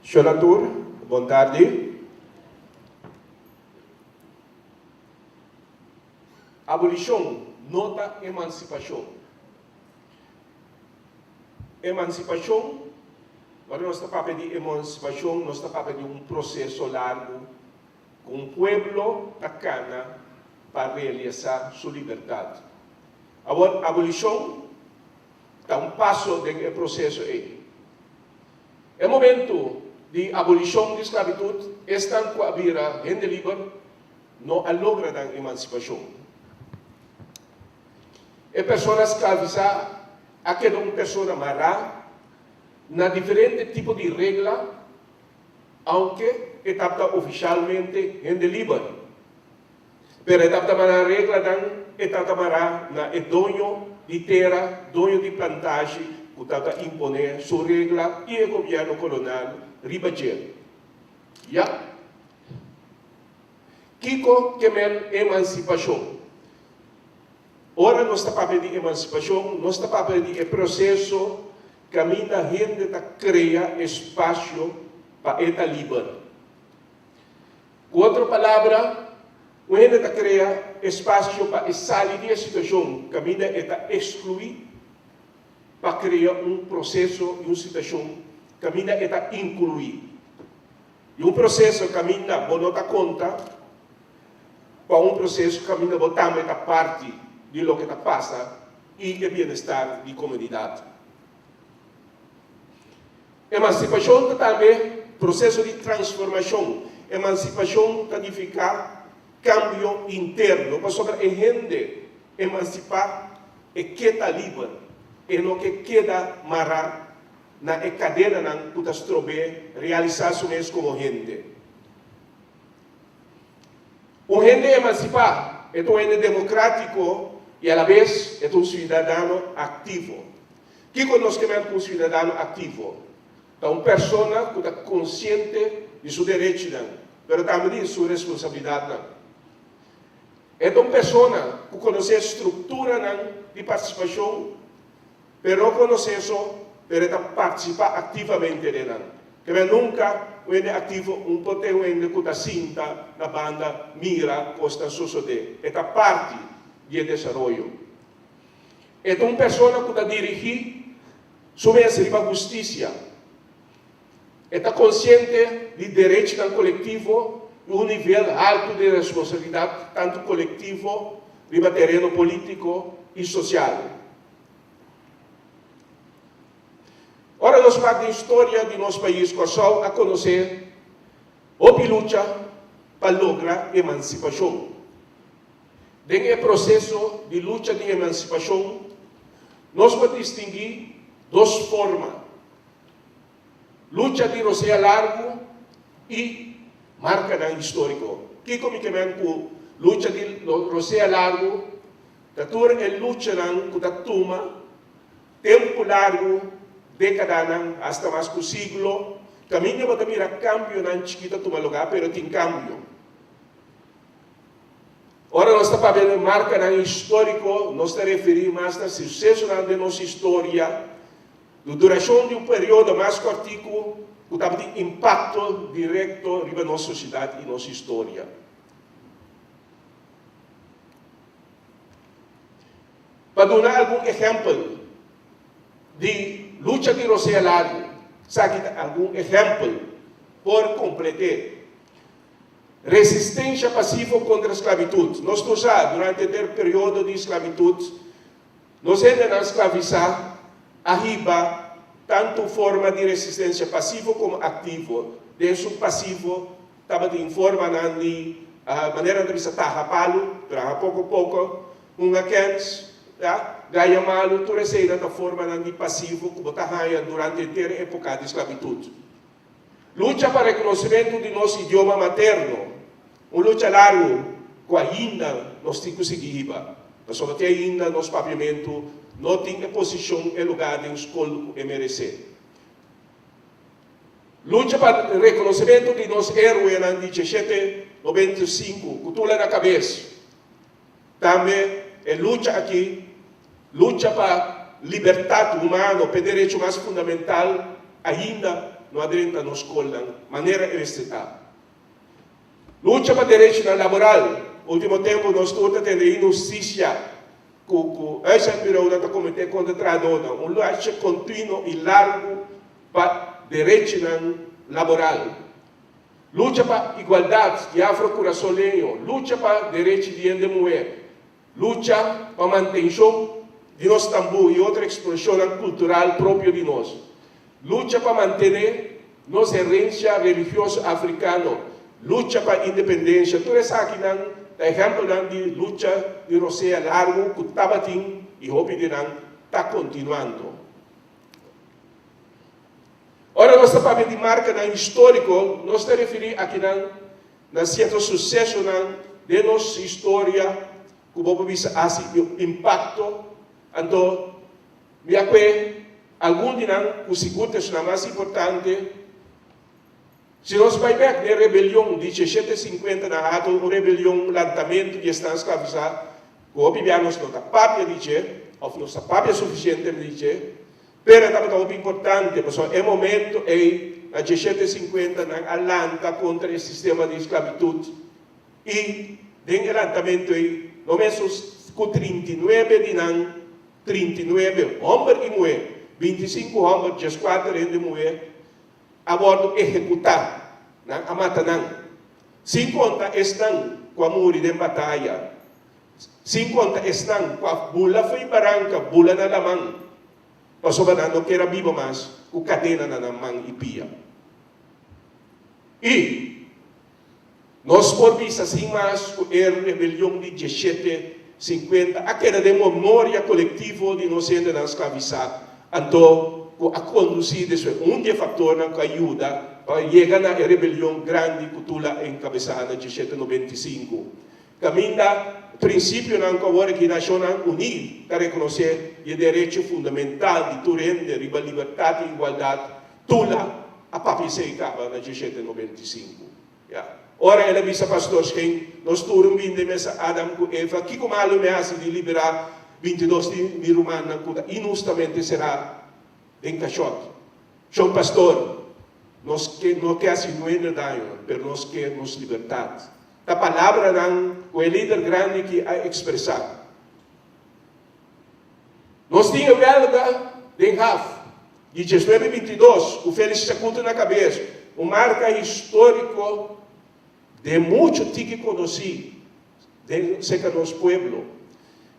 Shona tur, bon tardi. Abolishon no ta emansipashon. Emansipashon, ora nos ta papia di emansipashon nos ta papia di un proseso largu ku un pueblo ta kana pa realisá su libertat. Awor abolishon ta un paso den e proseso ei. E momentu di abolishon di sklabitut, esnan ku a bira hende liber no a logra nan emansipashon. E persona sklavisá a keda un persona mará na diferente tipo di regla, ounke e tabata ofishalmente hende liber. Pero e tabata mará reglanan, e tabata mará na e doño di tera, doño di plantashi ku tabata imponé su regla i e gobièrnu kolonal riba dje. Ya. Kiko ke men emansipashon? Ora nos ta papia di emansipashon, nos ta papia di e proseso kaminda hende ta krea espasio pa e ta liber. Ku otro palabra, un hende ta krea espasio pa e sali di e situashon kaminda e ta ekskluí pa krea un proseso i un situashon kaminda e ta inkluí. I un proseso kaminda bo no ta konta pa un proseso kaminda bo tambe ta parti di loke ta pasa i e bienestar di komunidat. Emansipashon ta tambe proseso di transformashon. Emansipashon ta nifiká kambio interno, pasobra e hende emansipá e ke ta liber, e no ke keda mará na e kadenanan ku ta strob'é realisá su mes komo hende. Un hende emansipá e ta un hende demokrátiko i alabes e ta un siudadano aktivo. Kiko nos ke men ku un siudadano aktivo? Ta un persona ku ta konsiente di su derechinan, pero tambe di su responsabilidatnan. E ta un persona ku konosé strukturanan di partisipashon, pero no konosé so, pero e ta partisipá aktivamente den nan. Ke men nunka un hende aktivo un por ten un hende ku ta sinta na banda mira kosnan sosodé. E ta parti di e desaroyo. E ta un persona ku ta dirigí su mes riba hustisia. E ta konsiente di derechinan kolektivo i un nivel haltu di responsabilidat tantu kolektivo riba tereno polítiko i sosial. Ora nos wak den historia di nos pais, Kòrsou a konosé hopi lucha pa logra emansipashon. Den e proseso di lucha di emansipashon, nos por distinguí dos forma, lucha di rosea largu i markanan históriko. Kiko mi ke men ku lucha di rosea largu? Ta tur e luchanan ku ta tuma. Tempu largu, dékadanan, asta mas ku siglo, kaminda bo ta mira kambionan chikí ta tuma lugá, pero tin kambio. Ora nos ta papia di markanan históriko, nos ta referí mas na susesonan den nos historia, di durashon di un periodo mas kòrtiku ku tabatin impakto direkto riba nos sosiedat i nos historia. Pa duna algun ehèmpel di lucha di rosea largu, esaki ta algun ehèmpel por komplet'é. Resistensha pasivo kontra sklabitut. Nos tur sa, durante henter periodo di sklabitut, nos hendenan sklavisá a hiba tantu forma di resistensia pasivo komo aktivo. Den su pasivo tabatin formanan di, manera nan ta bisa, taha palu, traha poko poko, hunga kèns, ya, gaya malu, tur eseinan ta formanan di pasivo ku bo ta haña durante henter epoka di sklabitut. Lucha pa reconocimento di nos idioma materno, un lucha largo cu ainda nos tin cu sigui hiba, pasobra te ainda nos papiamento no tin e posicion, e lugar den scol cu e merece. Lucha pa reconocimento di nos heroenan di diesshete 95 cu tula na cabes. Tambe e lucha aki, lucha pa libertat humano, p'e derecho mas fundamental, ainda no a drenta nos skolnan manera e mester ta. Lucha pa derechonan laboral, ultimo tempu nos tur ta tende inhustisia ku ku uitzendbureaunan ta kometé kontra trahadónan, un lucha kontinuo i largu pa derechonan laboral. Lucha pa igualdat di afro-kurasoleño, lucha pa derechi di hende muhé, lucha pa mantenshon di nos tambú i otro ekspreshonnan kultural propio di nos, lucha pa mantené nos herensia religioso afrikano, lucha pa independensha, tur esakinan ta ehèmpelnan di lucha di rosea largu ku tabatin i hopi di nan ta kontinuando. Ora nos ta papia di markanan históriko, nos ta referí akinan na sierto susesonan den nos historia ku bo por bisa hasi impakto. Anto, mi a kue algun di nan ku sigur ta esunnan mas importante. Si nos bai bek den rebelion di 1750 na Hato, un rebelion, un lantamentu di esnan sklavisá, ku hopi bia nos no ta papia di dje, òf nos ta papia sufisiente di dje, Pero e tabata hopi importante pasobra e momento ei na 1750 nan a lanta kontra e sistema di sklabitut i den e lantamentu ei no menos ku 39 di nan, 39 hòmber i muhé, 25 hòmber, 14 hende muhé, a wòrdu ehekutá, nan a mata nan, sin konta esnan ku a muri den bataya. Sin konta esnan ku a bula fo'i baranka bula na laman, pasobra nan no kier a biba mas ku kadena na nan man i pia. I nos por bisa sin mas ku e rebelion di 1750 a keda den memoria kolektivo di nos hendenan sklavisá, anto ku a kondusí despues un di e faktornan ku a yuda pa yega na e rebelion grandi ku Tula a enkabesá na 1795. Kaminda prinsipionan ku awor aki Nashonnan Uní ta rekonosé di e derecho fundamental di tur hende riba libertat i igualdat, Tula a papia esei kaba na 1795. Ya. Ora el a bisa Pastor Scheen, Nos tur un binde mesa Adam ku Eva, kiko malu mi hasi di liberá 22 di mi rumannan ku ta inhustamente será den kashòt? Shon Pastor, nos ke no ke hasi nuende daño, pero nos ke nos libertat. Ta palabranan ku e lider grandi ki a ekspresá. Nos tin e wèlga den haf di 1922 ku Félix Chacuto na kabes, un marka históriko den muchu tiki konosí den serka nos pueblo.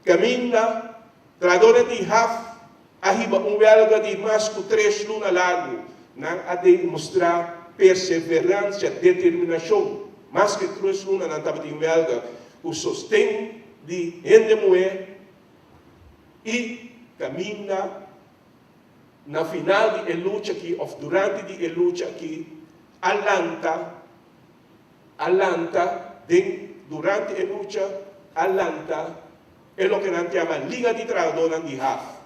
Kaminda trahadónan di haf a hiba un wèlga di mas ku tres luna largu. Nan a demostrá perseveransia, determinashon. Mas ku tres luna nan tabatin wèlga ku sosten di hende muhé i kaminda na final di e lucha akí òf durante di e lucha akí a lanta a lanta den durante e lucha a lanta e loke nan ta yama Liga di Trahadónan di Haf.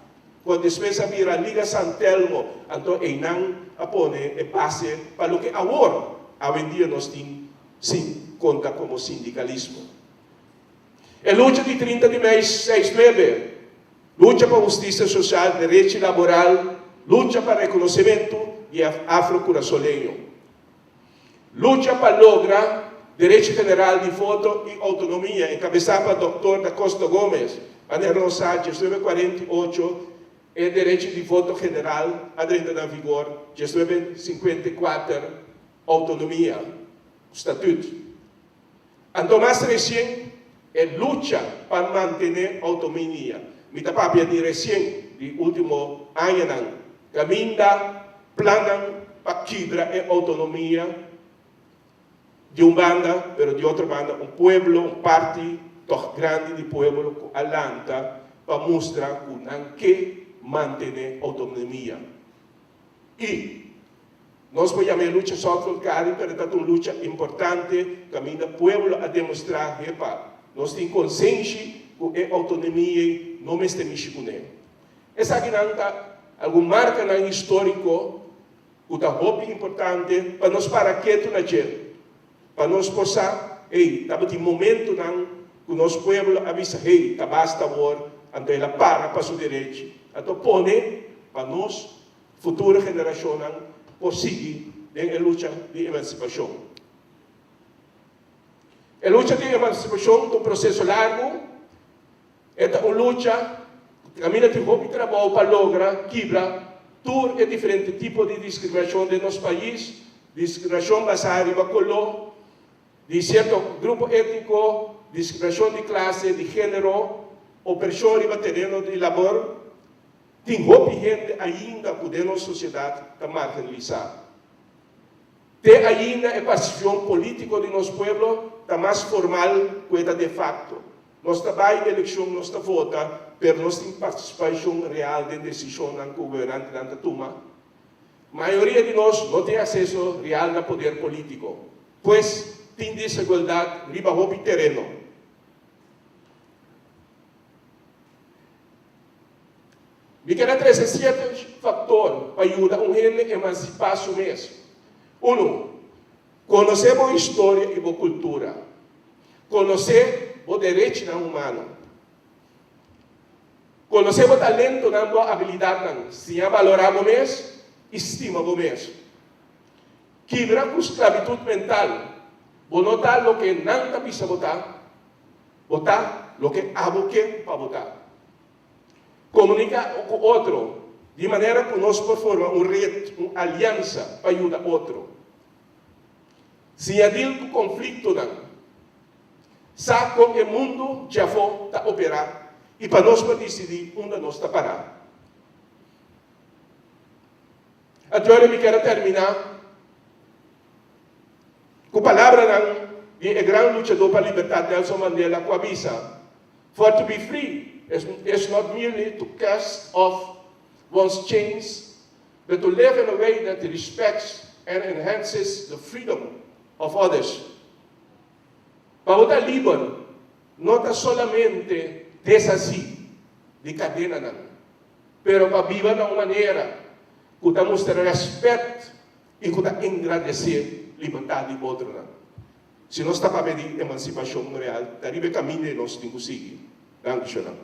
Ku despues a bira Liga San Telmo, anto einan a pone e base pa loke awor, awendia nos tin sin konta komo sindikalismo. E lucha di 30 di mei 69, lucha pa hustisia sosial, derechi laboral, lucha pa rekonosementu di e afro-kurasoleño. Lucha pa logra derechi general di voto i outonomia, enkabesá pa Dòktor Da Costa Gomez, manera nos sa 1948 e derechi di voto general a drenta na vigor, 1954 outonomia, statut. Anto mas resien e lucha pa mantené outominia. Mi ta papia di resien, di último añanan, kaminda plannan pa kibra e outonomia di un banda, pero di otro banda un pueblo, un parti tòg grandi di pueblo ku a lanta pa mustra ku nan ke mantené outonomia. I nos por yama e lucha South-Volcari, pero e ta un lucha importante kaminda pueblo a demostrá hepa nos tin konsenshi ku e outonomia ei no mester mishi kuné. Esakinan ta algun markanan históriko ku ta hopi importante pa nos para ketu na dje, pa nos por sa, ei, tabatin momentunan ku nos pueblo a bisa, hey, ta basta awor, anto el a para pa su derechi. Anto pone pa nos Futuro generashonnan por sigui den e lucha di emansipashon. E lucha di emansipashon ta un proseso largu, e ta un lucha ku kaminda tin hopi trabou pa logra kibra tur e diferente tipo di diskriminashon den nos pais, diskriminashon basá riba koló, di sierto grupo étniko, diskriminashon di klase, di género, opreshon riba tereno di labor. Tin hopi hende ainda ku den nos sosiedat ta marginalisá. Te ainda e partisipacion polítiko di nos pueblo ta mas formal ku e ta de fakto. Nos ta bai elekshon, nos ta vota, pero nos tin partisipashon real den desishonnan ku gobernantenan ta tuma? Mayoria di nos no tin akseso real na poder polítiko. Pues, tin desigualdat riba hopi tereno. Mi keda trese sierto faktor pa yuda un hende emansipá su mes. Unu, konosé bo historia i bo kultura. Konosé bo derechinan humano. Konosé bo talentonan, bo abilidatnan. Siña balorá bo mes i stima bo mes. Kibra ku sklabitut mental. Bo no ta loke nan ta bisa bo ta. Bo ta loke abo ke pa bo ta. Komuniká ku otro di manera ku nos por forma un ret, un aliansa pa yuda otro. Siña dil ku konfliktonan. Sa kon e mundu djafó ta operá i pa nos por disidí unda nos ta pará. Anto mi kier a terminá ku palabranan di e gran luchadó pa libertat Nelson Mandela ku a bisa, For to be free is not merely to cast off one's chains, but to live in a way that respects and enhances the freedom of others. Pa bo ta liber no ta solamente deshasí di kadenanan, pero pa biba na un manera ku ta mustra rèspèt i ku ta engrandesé libertat di otronan. Si nos ta papia di emansipashon real, ta riba e kaminda ei nos tin ku sigui. Danki, Shona.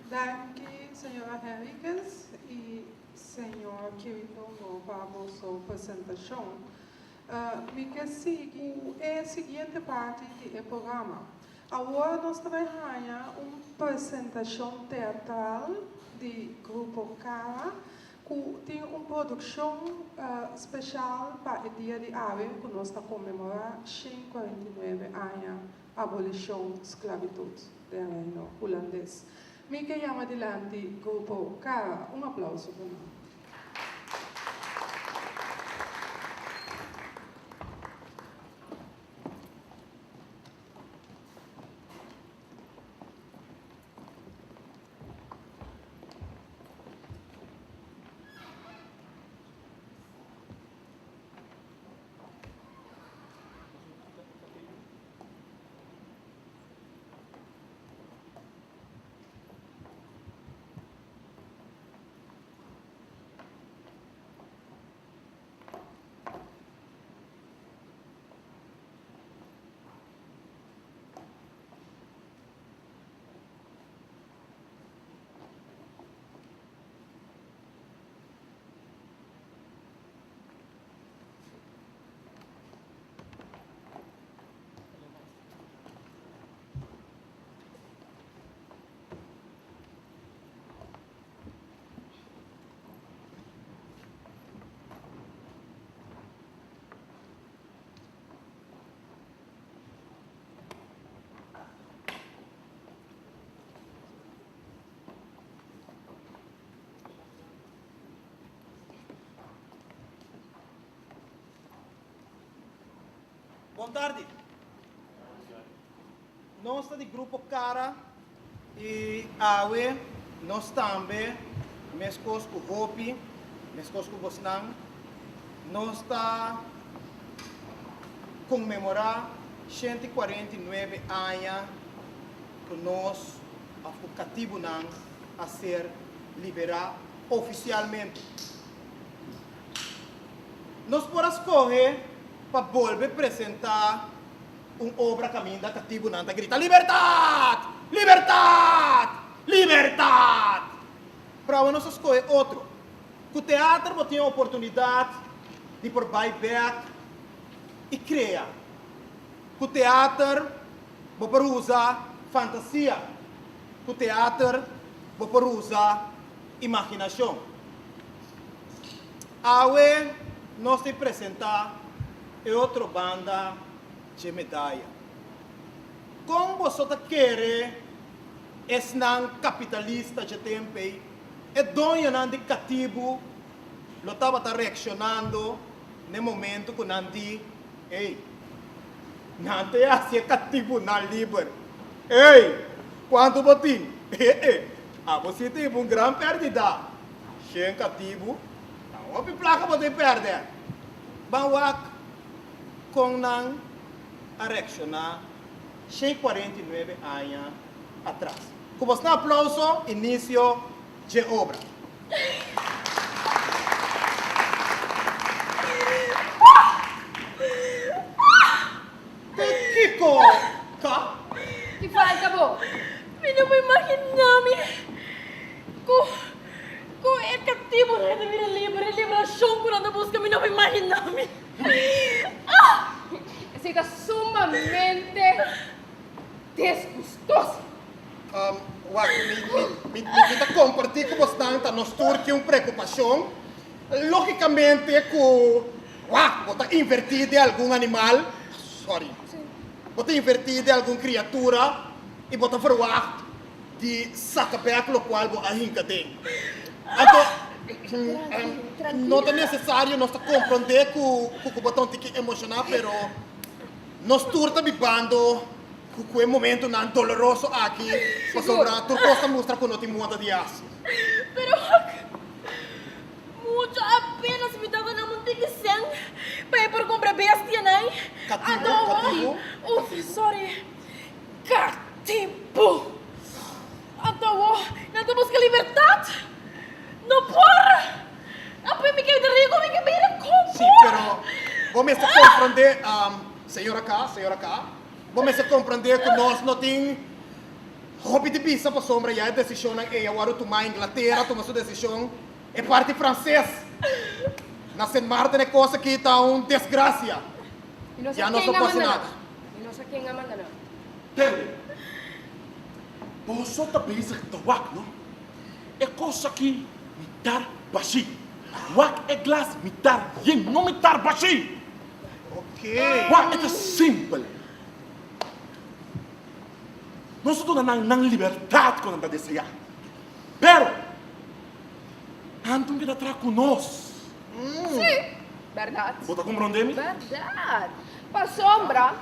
Danki, señora Henriquez i señor Quiritongo pa boso presentashon. Mi ke sigui ku e siguiente parti di e programa. Awor nos ta bai haña un presentashon teatral di Grupo Cara ku tin un produkshon speshal pa e dia di awe ku nos ta konmemorá 149 aña abolishon sklabitut den Reino Hulandes. Mi ke yama dilanti Grupo Cara. Un aplauso pa nan. Bon tardi. Nos ta di Grupo Cara y awe nos tambe, mescos cu hopi, mescos cu bosnan, nos ta conmemora 149 aña cu nos of cu catibunan a ser libera oficialmente. Nos por a scoge pa bolbe presenta un obra caminda catibunan ta grita Libertad! Libertad! Libertad! Pero awe nos a scoge otro. Cu teater bo tin e oportunidad di por bay bek y crea. Cu teater bo por usa fantasia. Cu teater bo por usa imaginacion. Awe nos tin presenta e otro banda dje medaya. Kon boso ta kere esnan kapitalista dje temp'ei, e doñonan di katibu, lo tabata reakshonando n'e momentu ku nan di, Ey, nan ta e hasi e katibunan liber. Ey, kuantu bo tin? E-e, abo si tin un gran pèrdida. Shen katibu, ta hopi plaka bo tin pèrdè. Ban wak kon nan a reakshoná 149 aña atras. Ku bosnan aplouso, inisio dje obra. Te kiko ka? Ki falta bo? Mi no por imaginá mi ku ku e katibunan ta bira liber, e liberashon ku nan ta buska mi no por imaginá mi. Ah! Esei ta sumamente disgustoso. Wak, mi, mi, mi, mi ta kompartí ku bosnan ta nos tur tin un preokupashon. Lógikamente ku, wak, bo ta invertí den algun animal, sorry, bo ta invertí den algun kriatura i bo ta verwagt di saka bèk lokual bo a hinka den. Anto, no ta nesesario nos ta komprondé ku ku bo ta un tiki emoshoná, pero nos tur ta bibando ku e momentunan doloroso aki pasobra tur kos ta mustra ku no tin moda di hasi. Pero wak, mucho apenas mi tabata na un tiki sèn pa e por kumpra bestianan. Katibu, katibu. Uf, sorry. Katibu! Anto awor nan ta buska libertat? No por! Ape mi keda rico, mi ke bira komo! Sí, pero bo mester comprende, señora K, señora K, bo mester comprende cu nos no tin hopi di bisa pasobra ya e decisionnan ey a worde tuma, Inglatera a tuma su decision, e parti Frances na Sint Maarten e cos aki ta un desgracia, ya nos no por haci nada. Mi no sa ken a manda nan. Tende, boso ta bezig ta wak, no? E kos aki mitar bashí. Wak e glas mitar yen, no mitar bashí. Oké. Wak, e ta simpel. Nos ta duna nan nan libertat ku nan ta deseá. Pero, nan tin keda traha ku nos. Sí, bèrdat. Bo ta komprondé mi? Bèrdat. Pasobra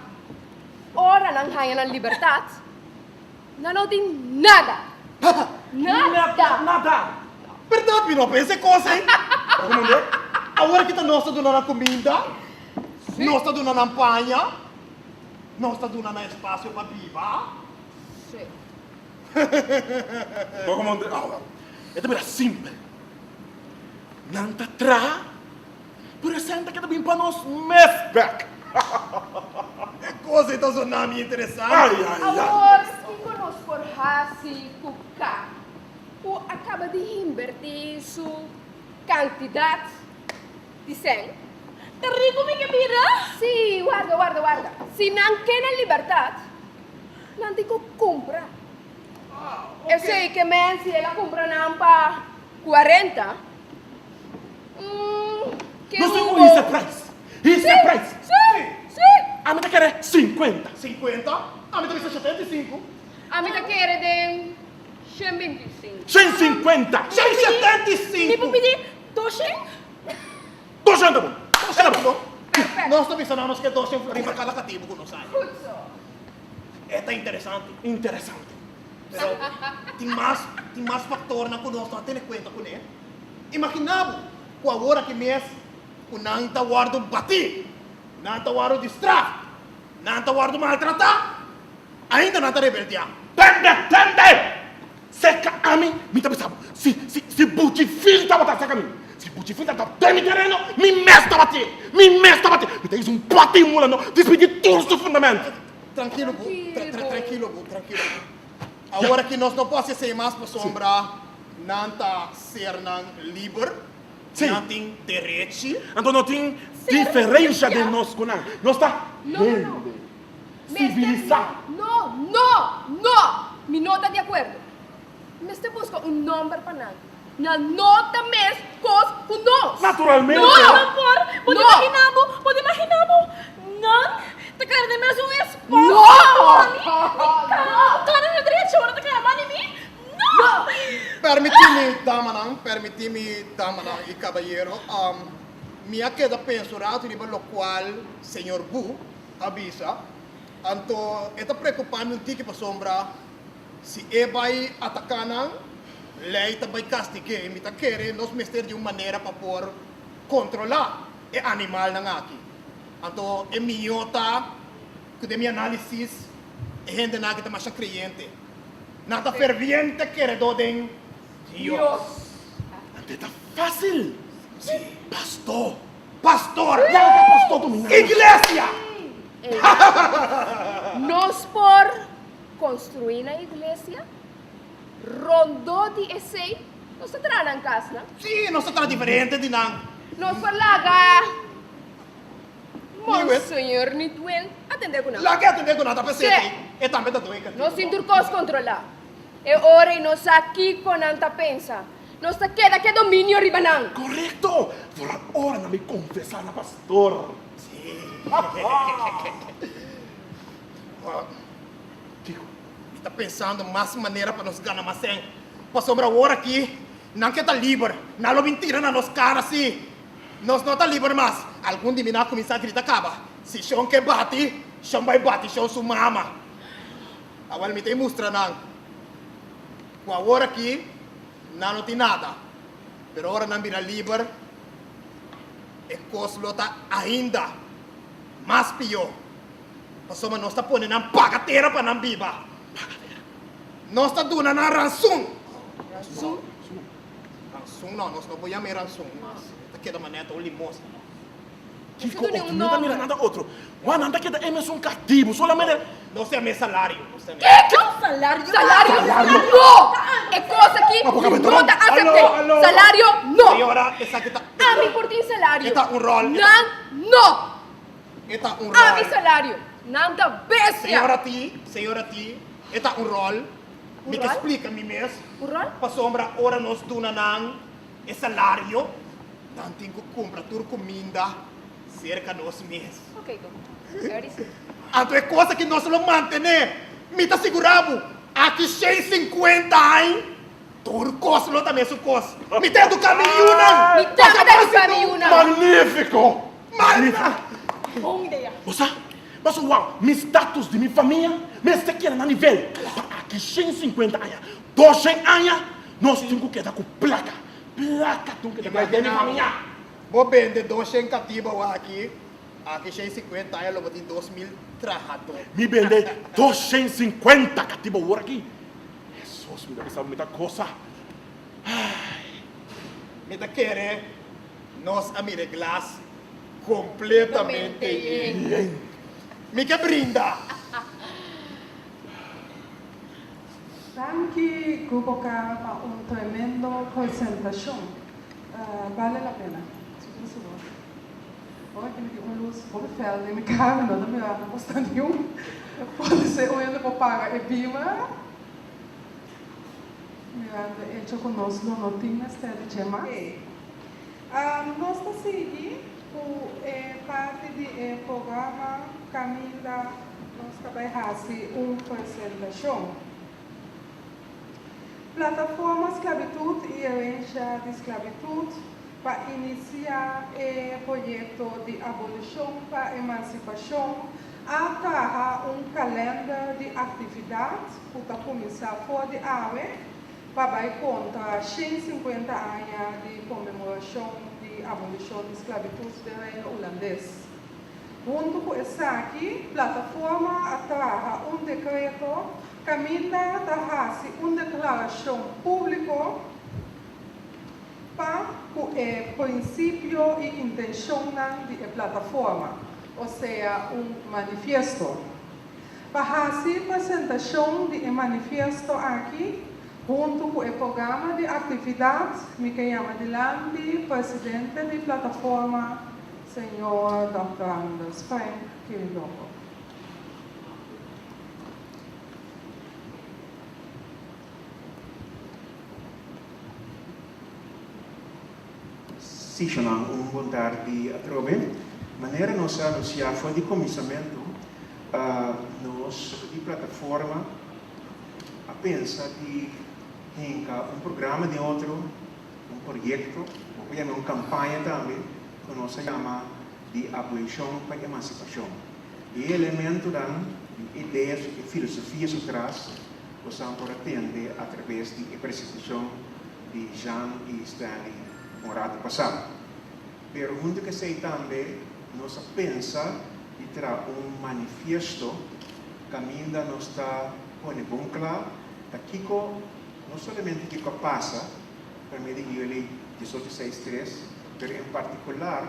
ora nan haña nan libertat, nan no tin nada. Nada! Nada! Bèrdat mi no pensa e kos ei. Bo ta komprondé? Awor ki ta nos ta duna nan kuminda, nos ta duna nan paña, nos ta duna nan espasio pa biba. Sí. Bo ta komprondé? Awor, e ta bira simpel. Nan ta traha, pero e sèn ta keda bin pa nos mes bèk. E kos ei ta zona mi interesante. Ai, ai, ai. Awor, kiko nos por hasi ku Ka, ku a kaba di inbertí su kantidat di sèn? Ta riku mi ke bira? Sí, warda, warda, warda. Si nan ke nan libertat, nan tin ku kumpra. Esei ke men si el a kumpra nan pa 40. Ke No sé hubo? ku hisa prijs. Hisa Sí, prijs. sí, sí. Ami ta kere 50. 50? Ami ta bisa 75. Ami ta kere den 125. 150. 175. Mi por pidi 200? 200 ta bon. 200 ta bon. Perfecto. Perfecto. Nos ta bisa nan nos ke 200 florin pa kada katibu ku nos haña. Goed zo. E ta interesante. Interesante. Pero tin mas, tin mas faktornan ku nos no a tene kuenta kuné. Imaginá bo ku awor aki mes ku nan ta wòrdu batí, nan ta wòrdu di straf, nan ta wòrdu maltratá, ainda nan ta rebeldiá. Tende, tende! Serka ami, mi ta bisa bo, si, si, si Buchi Fil tabata serka mi, si Buchi Fil tabata den mi tereno, mi mes tabatié, mi mes tabatié. Mi ta hisa un bati mula no, dispidi tur su fundamento. Trankilo bo, trankilo bo, trankilo bo. Awor aki nos no por hasi esei mas pasobra nan ta sernan liber, nan tin derechi. Anto no tin diferensha den nos ku nan. Nos ta hende sivilisá. No, no, no! Mi no ta di akuerdo. Mester buska un nòmber pa nan. Nan no ta mes kos ku nos. Naturalmente. No! No por! Bo ta imaginá bo? Bo ta imaginá bo? Nan ta kere den mesun esposo No! ku ami? Mi kara ku kara na drechi ora ta kere bani mi? No! Permití mi, damanan, permití mi, damanan i kabayero, mi a keda pensa un ratu riba lokual señor Bu a bisa, anto e ta preokupá mi un tiki pasobra Si e bai ataká nan, lei ta bai kastig'é i mi ta kere nos mester di un manera pa por kontrolá e animalnan aki. Anto e mihó ta ku den mi análisis e hendenan aki ta masha kreyente. Nan ta ferviente keredó den Dios. Anto e ta fásil. Sí. Pastor. Pastor. Laga pastor dominá. Iglesia! Nos por Construi nan iglesia, rondó di esei nos ta traha nan kasnan. Sí, nos ta traha diferente di nan. Nos por laga Monseñor Nitwin atendé ku nan. Laga e atendé ku nan, ta p'esei ei e tambe ta doe katibu. Nos tin tur kos kontrolá. E ora ei nos sa kiko nan ta pensa. Nos ta keda ku e dominio riba nan. Korekto! Foral ora nan mi konfesá na pastor. Sí. Kiko? Mi ta pensando mas manera pa nos gana mas sèn. Pasobra awor aki nan ke ta liber. Nan lo bin tira na nos kara si nos no ta liber mas. Algun di mi nan a kuminsá grita kaba, Si shon ke bati, shon bai bati shon su mama. Awel mi ta e mustra nan ku awor aki nan no tin nada, pero ora nan bira liber e kos lo ta ainda mas pió. Pasobra nos ta pone nan paga tera pa nan biba. Nos ta duna nan ransun. Ransun? Ransun no, nos no por yam'é ransun. Ta keda manera ta un limosna no. Kiko otro? Mi no ta mira nada otro. Wak nan ta keda e mesun katibu, solamente. Nos ta yam'é salario. Kiko? Salario? Salario? No! E kos aki mi no ta asept'é. Salario no! Señora, esaki ta. Ami por tin salario. E ta un ròl. Nan no! E ta un Ami ròl. salario. Nan ta bestia. Señora T, señora T, e ta un ròl. Un Mi ke ròl? splika mi mes. Un ròl? Pasobra ora nos duna nan e salario, nan tin ku kumpra tur kuminda serka nos mes. Ok, go. Señora T. Anto e kos aki nos lo mantené. Mi ta sigurá bo, aki 150 aña, tur kos lo ta mesun kos. Mi ta eduká mi yunan. Mi tambe ta eduká mi yunan. Magnífiko! Marta! Bon idea. Bo sa? Paso wou, mi status di mi famia mester keda na nivel. Pa aki 150 aña, 200 aña, nos tin ku keda ku plaka. Plaka tin ku keda ku den mi famia. Bo bende 200 katiba awor aki, aki 150 aña lo bo tin 2000 trahadó. Mi bende 250 katiba awor aki. Hesus, mi ta bisa bo mi ta gosa. Ai. Mi ta kere Nos a mira e glas completamente yen. Mi ke brinda! Danki Grupo Cara pa un tremendo presentacion. Bale la pena. Super sigur. Ora ki mi tin un luz hopi fel den mi cara mi no ta mira no por sta niun. Podise un hende por paga e bima. Mirando e hecho cu nos lo no tin mester di dje mas. Nos ta sigui ku e parti di e programa kaminda nos ta bai hasi un presentashon. Plataforma Sklabitut i Herensia di Sklabitut. Pa inisiá e proyekto di abolishon pa emansipashon a traha un kalènder di aktividat ku ta kuminsá for di awe pa bai kontra 150 aña di konmemorashon di abolishon di sklabitut den Reino Hulandes. Huntu ku esaki, plataforma a traha un dekreto kaminda ta hasi un deklarashon públiko pa ku e prinsipio i intenshonnan di e plataforma, osea un manifiesto. Pa hasi presentashon di e manifiesto aki huntu ku e programa di aktividat, mi ke yama dilanti presidente di plataforma, señor dòkter Anders Frank Kirindongo. Sishonan un bon tardi atrobe. Manera nos a anunsiá for di kuminsamentu, nos di plataforma a pensa di hinka un programa den otro, un proyekto, bo por yama un kampaña tambe, ku nos a yama di abolishon pa emansipashon. E elementonan di idea i filosofia su tras bosan por a tende atraves di e presentashon di Jean i Stanley un rato pasá. Pero huntu ku esei tambe nos a pensa di traha un manifiesto kaminda nos ta pone bon kla ta kiko, no solamente kiko a pasa pa medio di Lei 1863, pero en partikular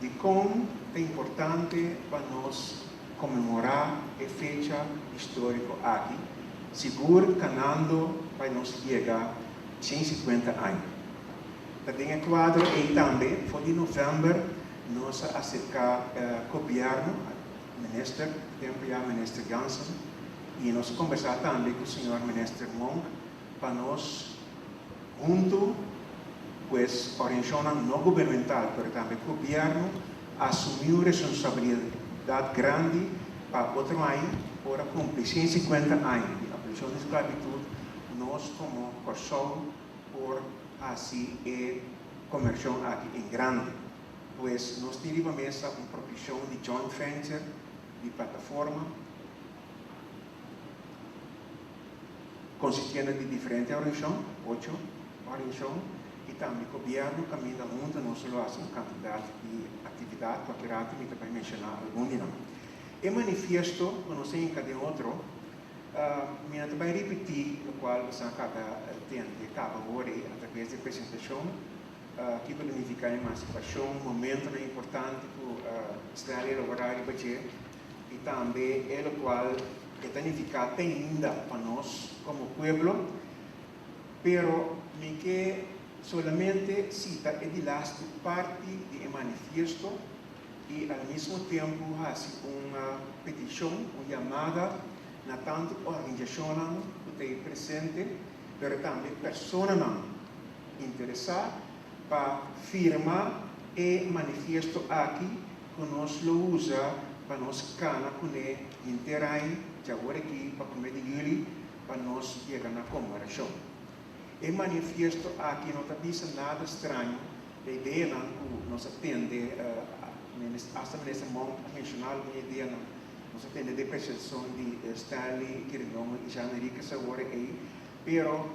dikon ta importante pa nos konmemorá e fecha históriko aki, sigur kanando pa nos yega 150 aña. Ta den e kuadro ei tambe for di novèmber nos a aserká gobièrnu, minister, tempu ya minister Jansen, i nos a kombersá tambe ku señor minister Monk pa nos huntu pues organisashonnan no gubernamental pero tambe gobièrnu asumí un responsabilidat grandi pa otro aña ora kumpli 150 aña di abolishon di sklabitut nos komo Kòrsou por hasi e komershon aki en grandi. Pues nos tin riba mesa un proposishon di joint venture di plataforma konsistiendo di diferente organisashon, ocho organisashon, i tambe gobièrnu kaminda huntu nos lo hasi un kantidat di aktividat ku aki ratu mi ta bai menshoná algun di nan. E manifiesto ku nos a hinka den otro, mi no ta bai ripití lokual boso a kaba tende kaba awor ei atraves di e presentashon, kiko ta nifiká emansipashon, momentonan importante ku Stanley a logra riba dje i tambe e lokual e ta nifiká te ainda pa nos komo pueblo. Pero mi ke solamente sita e di lastu parti di e manifiesto i al mismo tempu hasi un petishon, un yamada na tantu organisashonnan ku ta ei presente, pero tambe personanan interesá pa firma e manifiesto aki ku nos lo usa pa nos kana kuné henter aña djawor aki pa promé di yüli pa nos yega na konmorashon. E manifiesto aki no ta bisa nada straño, e ideanan ku nos a tende, hasta Minister Monk a menshoná algun ideanan, nos a tende den presentashon di Stanley Kirindongo i Jean Henriquez awor ei, pero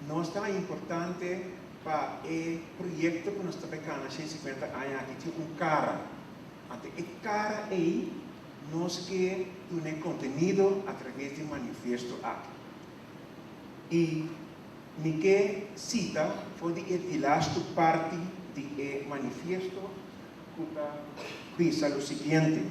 nos ta importante pa e proyekto ku nos ta bai kana 150 aña aki tin un kara. Anto e kara ei nos ke duna e kontenido atraves di manifiesto aki. I mi ke sita for di e dilastu parti di e manifiesto ku ta bisa lo siguiente,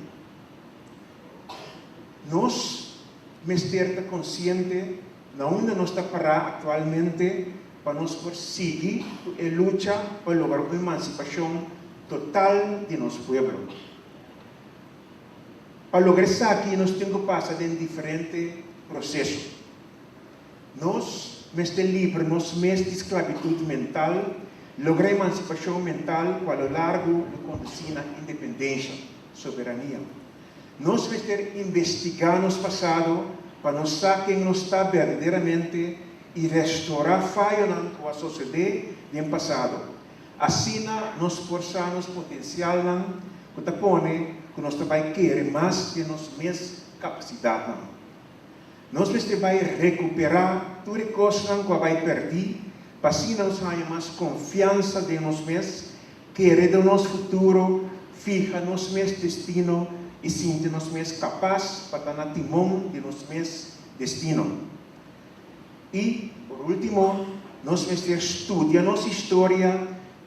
Nos mester ta konsiente na unda nos ta pará aktualmente pa nos por sigui ku e lucha pa logra un emansipashon total di nos pueblo. Pa logra esaki nos tin ku pasa den diferente proseso. Nos mester libra nos mes di sklabitut mental, logra emansipashon mental ku a lo largu lo kondusí na independensha, soberania. Nos mester investigá nos pasado pa nos sa ken nos ta berdaderamente i restorá fayonan ku a sosodé den pasado. Asina nos por sa nos potensialnan ku ta pone ku nos ta bai kere mas den nos mes kapasidatnan. Nos mester bai rekuperá tur e kosnan ku a bai pèrdí pa asina nos haña mas konfiansa den nos mes, kere den nos futuro, fiha nos mes destino i sinti nos mes kapas pa ta na timon di nos mes destino. I, por último, nos mester studia nos historia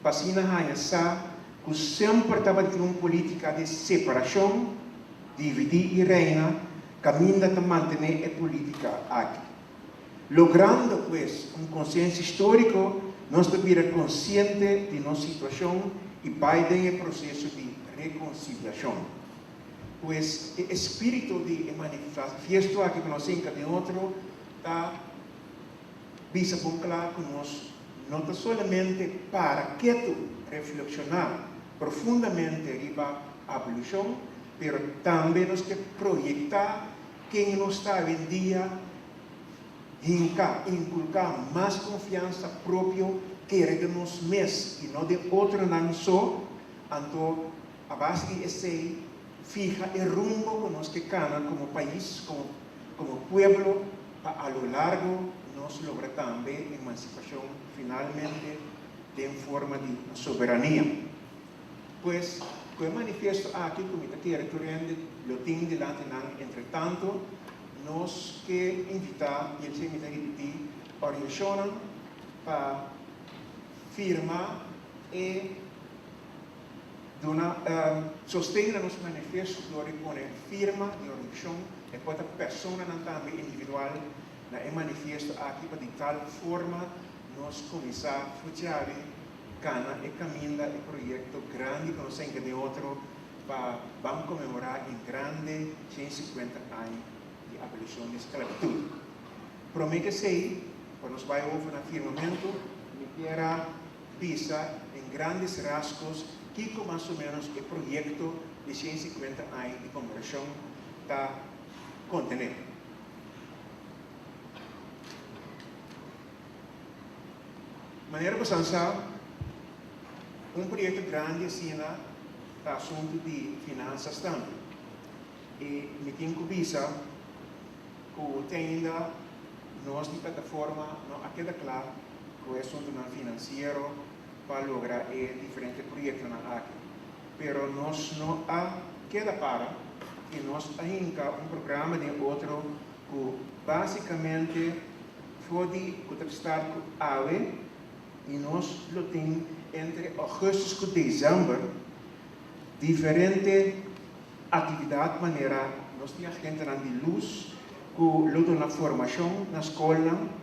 pa asina haña sa ku semper tabatin un polítika di separashon, dividí i reina, kaminda ta mantené e polítika aki. Logrando, pues, un konsiensia históriko, nos ta bira konsiente di nos situashon i bai den e proseso di rekonsiliashon. Pues, e espíritu di e manifiesto aki ku nos hinka den otro ta bisa bon kla ku nos no ta solamente para ketu reflekshoná profundamente riba abolushon, pero tambe nos ke proyektá ken nos ta awendia, hinka, inkulká mas konfiansa propio, kere den nos mes i no den otronan so, anto A base di esei, fiha e rumbo ku nos ke kana komo pais, komo komo pueblo, pa a lo largo nos logra tambe emansipashon finalmente den forma di soberania. Pues, ku e manifiesto aki ku mi ta kere tur hende lo tin dilanti nan entretanto, nos ke invitá, i esei mi ta ripití, organisashonnan pa firma e. Duna sosten na nos manifiesto dor di pone firma di organisashon e por ta personanan tambe individual na e manifiesto aki pa di tal forma nos kuminsá fuchiabi kana e kaminda e proyekto grandi ku nos a hinka den otro pa ban konmemorá en grande 150 aña di abolishon di sklabitut. Promé ke esei pa nos bai over na firmamentu mi kier a Bisa den grandes rasgos kiko mas o menos e proyekto di 150 aña di konmemorashon ta kontené. Manera ku san sa, un proyekto grandi asina ta asuntu di finansas tambe. I mi tin ku bisa ku te ainda nos di plataforma no a keda kla ku e asuntunan finansiero pa logra e diferente proyektonan aki. Pero nos no a keda para i nos a hinka un programa den otro ku basikamente for di ku ta start ku awe i nos lo tin entre augustus ku desèmber diferente aktividat manera nos tin agentenan di lus ku lo duna formashon na skolnan.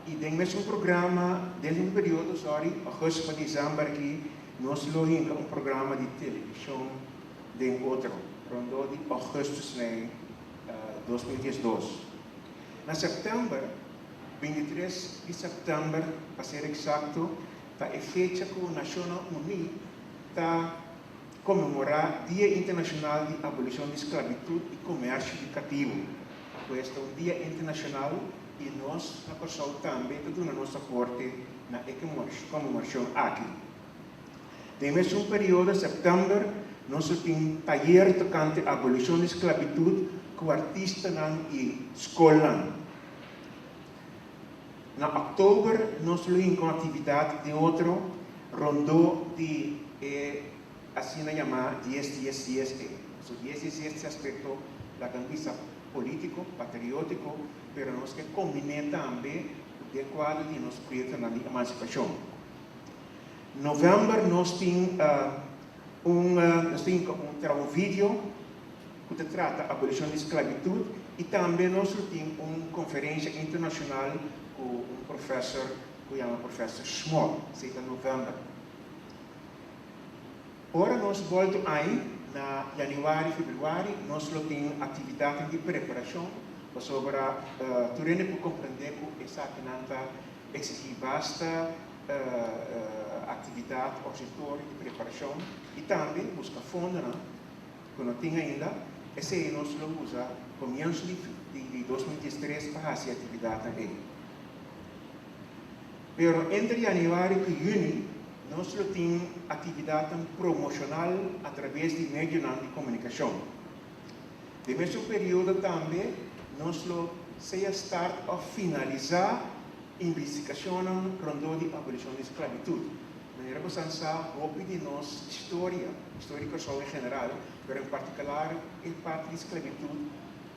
I den mesun programa, den un periodo, sorry, augustus pa december aki, nos lo hinka un programa di televishon den otro, rondó di augustus nei 2012. Na september, 23 di september pa ser eksakto, ta e fecha ku Nashonnan Uní ta konmemorá Dia Internashonal di Abolishon di Sklabitut i Komersio di Katibu. Pues ta un dia internashonal i nos na Kòrsou tambe ta duna nos aporte na e konmemorashon aki. Den mesun periodo, sèptèmber, nos lo tin tayer tokante abolishon di sklabitut ku artistanan i skolnan. Na òktober nos lo hinka un aktividat den otro rondó di e asina yamá dies dies dies e. So dies dies dies ta aspekto laga nos bisa polítiko, patriótiko, pero nos ke kombiné tambe ku den kuadro di nos proyektonan di emansipashon. Novèmber nos tin un nos tin un traha un video ku ta trata abolishon di sklabitut i tambe nos lo tin un konferensha internashonal ku un profèsor ku yama Profèsor Schmoll, esei ta novèmber. Ora nos bolto ai na yanüari, febrüari nos lo tin aktividatnan di preparashon pasobra tur hende por komprendé ku esakinan ta eksigí basta aktividat òbservatorio di preparashon i tambe buska fondonan ku no tin ainda, esei nos lo usa komienso di 2013 pa hasi e aktividatnan ei. Pero entre yanüari ku yüni. Nos lo tin aktividatnan promoshonal atraves di medionan di komunikashon. Den mesun periodo tambe nos lo sea start òf finalisá investigashonnan rondó di abolishon di sklabitut. Manera bo san sa, hopi di nos historia, historia di Kòrsou en general, pero en partikular e parti di sklabitut,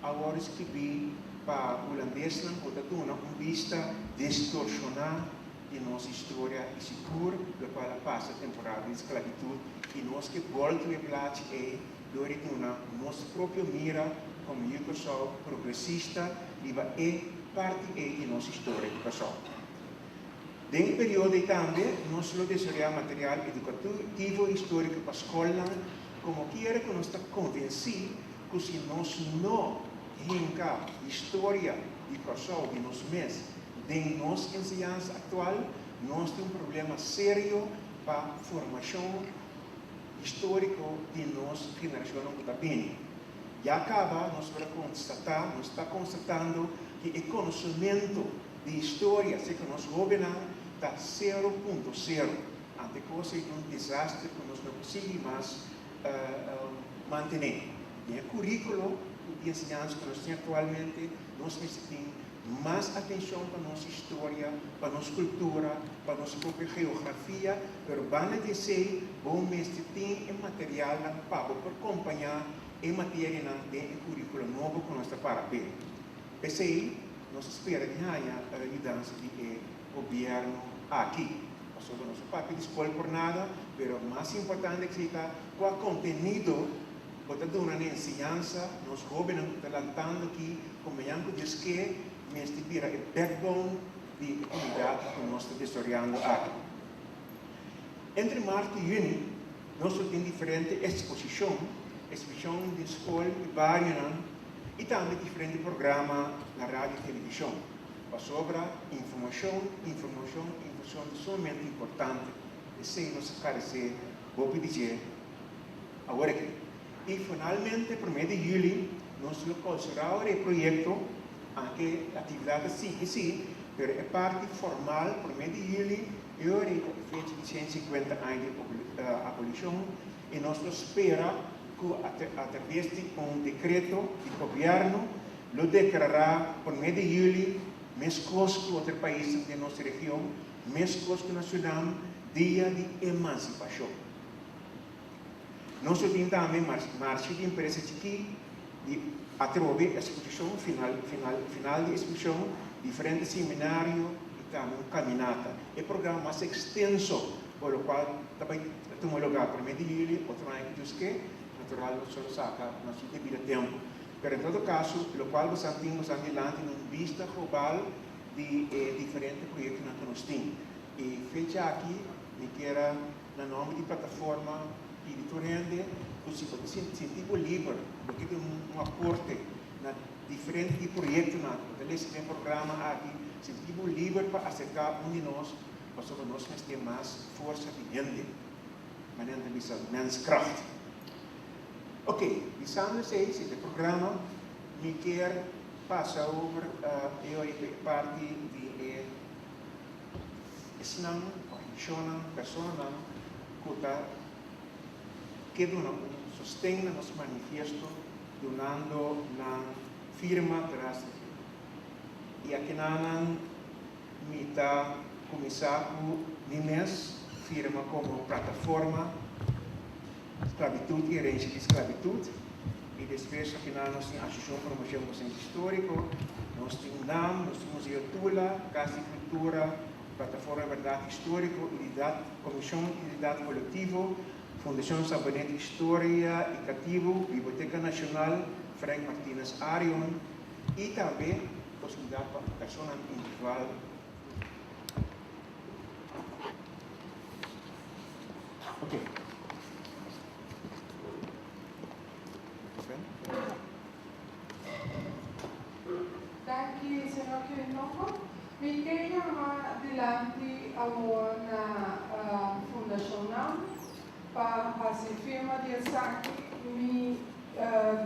a wòrdu skibí pa hulandesnan ku ta duna un bista distorshoná di nos historia i sigur lokual a pasa temporada di sklabitut i nos ke bòltu e plachi ei dor di duna nos propio mira komo yu Kòrsou progresista riba e parti ei di nos historia di Kòrsou. Den e periodo ei tambe nos lo desaroyá material edukativo históriko pa skolnan komo kier ku nos ta konvensí ku si nos no hinka historia di Kòrsou di nos mes den nos enseñansa aktual, nos tin un problema serio pa formashon históriko di nos generashonnan ku ta bini. Ya kaba nos por a konstatá, nos ta konstatando ku e konosementu di historia serka nos hóbennan ta sero punto sero. Ante kos ei ta un desaster ku nos no por sigui mas mantené. Den e kuríkulo di enseñansa ku nos tin aktualmente, nos mester tin mas atenshon pa nos historia, pa nos kultura, pa nos propio geografia, pero banda di esei bo mester tin e materialnan pa bo por kompañá e materianan den e kuríkulo nobo ku nos ta para p'e. P'esei nos ta spera di haña yudansa di e gobièrnu aki. Pasobra nos no papia di skol por nada, pero mas importante esei ta kua kontenido bo ta duna na enseñansa nos hóbennan ku ta lantando aki ku mañan ku Dios ke mester bira e backbone di e komunidat ku nos ta desaroyando aki. Entre mart i yüni nos lo tin diferente eksposishon, eksposishon den skol i barionan i tambe diferente programa na radio i televishon. Pasobra informashon, informashon, informashon ta sumamente importante. Esei nos a karesé hopi di dje awor aki. I finalmente promé di yüli nos lo kouserá ora e proyekto, anke e aktividat ta sigui sí, pero e parti formal promé di yüli e ora ei ta e fecha di 150 aña di abolishon i nos lo spera ku atraves di un dekreto di gobièrnu Lo deklará promé di yüli, meskos ku otro paisnan den nos region, meskos ku na Surinam, Dia di Emansipashon. Nos lo tin tambe Marshe di Empresa Chikí di atrobe eksposishon, final, final, final di eksposishon, diferente seminario i tambe un kaminata. E programa mas ekstenso por lokual ta bai tuma lugá promé di yüli otro aña ku Dios ke, natural nos lo saka na su debido tempu. Pero en todo caso, locual bosan tin bosan dilanti na un bista global di e diferente proyectonan cu nos tin. E fecha aki mi kier a na nomber di plataforma pidi tur hende cu si bo ta sinti bo liber, bo ke duna un aporte na diferente di proyectonan cu bo ta lesa den programa aki, sinti bo liber pa acerca un di nos pasobra nos mester mas forsa di hende, manera nan ta bisa menskracht. Ok, bisando esei, si ta e programa, mi kier pasa over e ora e parti di e esnan, organisashonnan, personanan ku ta ke duna un sosten na nos manifiesto dunando nan firma tras di dje. I akinanan mi ta kuminsá ku mi mes firma komo plataforma. Sklabitut i herensia di sklabitut i despues akinan nos tin Asosiashon Promoshon Konsensia Históriko, nos tin nam, nos tin Museo Tula, Kas di Kultura, Plataforma Bèrdat Históriko, Identidat, Komishon Identidat Kolektivo, Fundashon Sabaneta Historia i Katibu, Biblioteka Nashonal Frank Martinus Arion i tambe posibilidat pa personanan individual. Ok. Danki señor Kirinoco. Mi ke yama dilanti awor na Fundashon nam pa hasi firma di esaki. Mi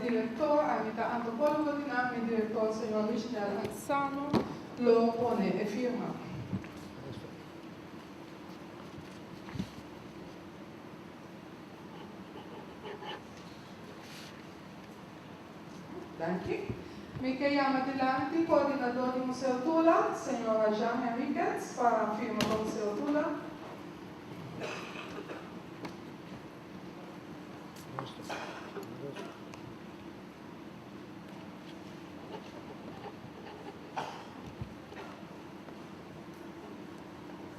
direktor, ami ta antropólogo di nam, mi direktor señor Richnel Axano lo pone e firma. Danki. Mi ke yama dilanti koordinador di Museo Tula, señora Jean Henriquez, pa firma pa Museo Tula.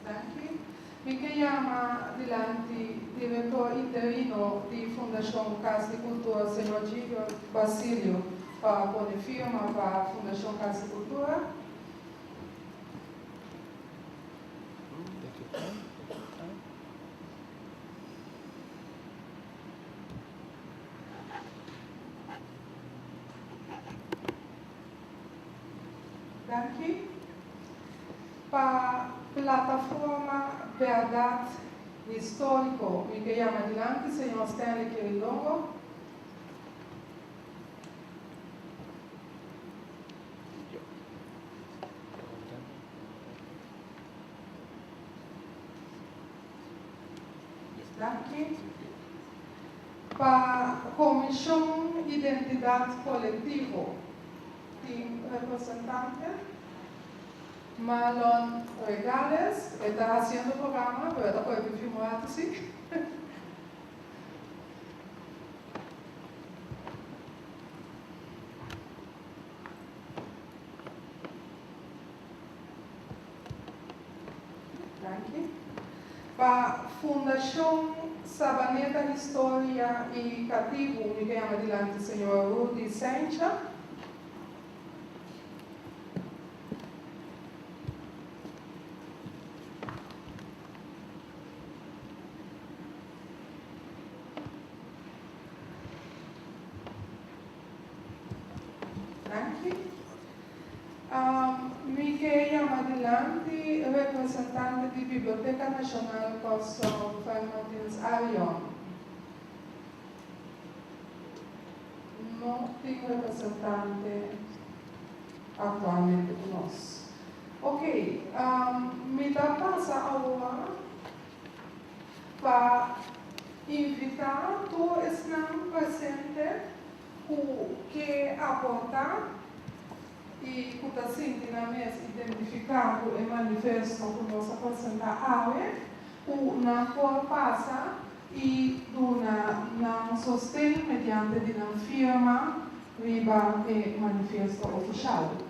Danki. Mi ke yama dilanti direktor interino di Fundashon Kas di Kultura señor Gilbert Basilio pa pone firma pa Fundashon Kas di Kultura. Danki. Pa Plataforma Bèrdat Históriko mi ke yama dilanti señor Stanley Kirindongo. Danki. Pa Komishon Identidat Kolektivo tin representante Marlon Regales. E ta hasiendo programa pero e ta por bifi un ratu si. Danki. Pa Fundashon Sabaneta Historia i Katibu mi ta yama dilanti señor Rudy Sencha. Danki. Mi ke yama dilanti representante di Biblioteka Nashonal Kòrsou, Frank Martinus Arion. No tin representante aktualmente ku nos. Ok, mi ta pasa awor pa invitá tur esnan presente ku ke aportá i ku ta sinti nan mes identifiká ku e manifesto ku nos a presentá awe, ku nan por pasa i duna nan sosten mediante di nan firma riba e manifesto ofishal.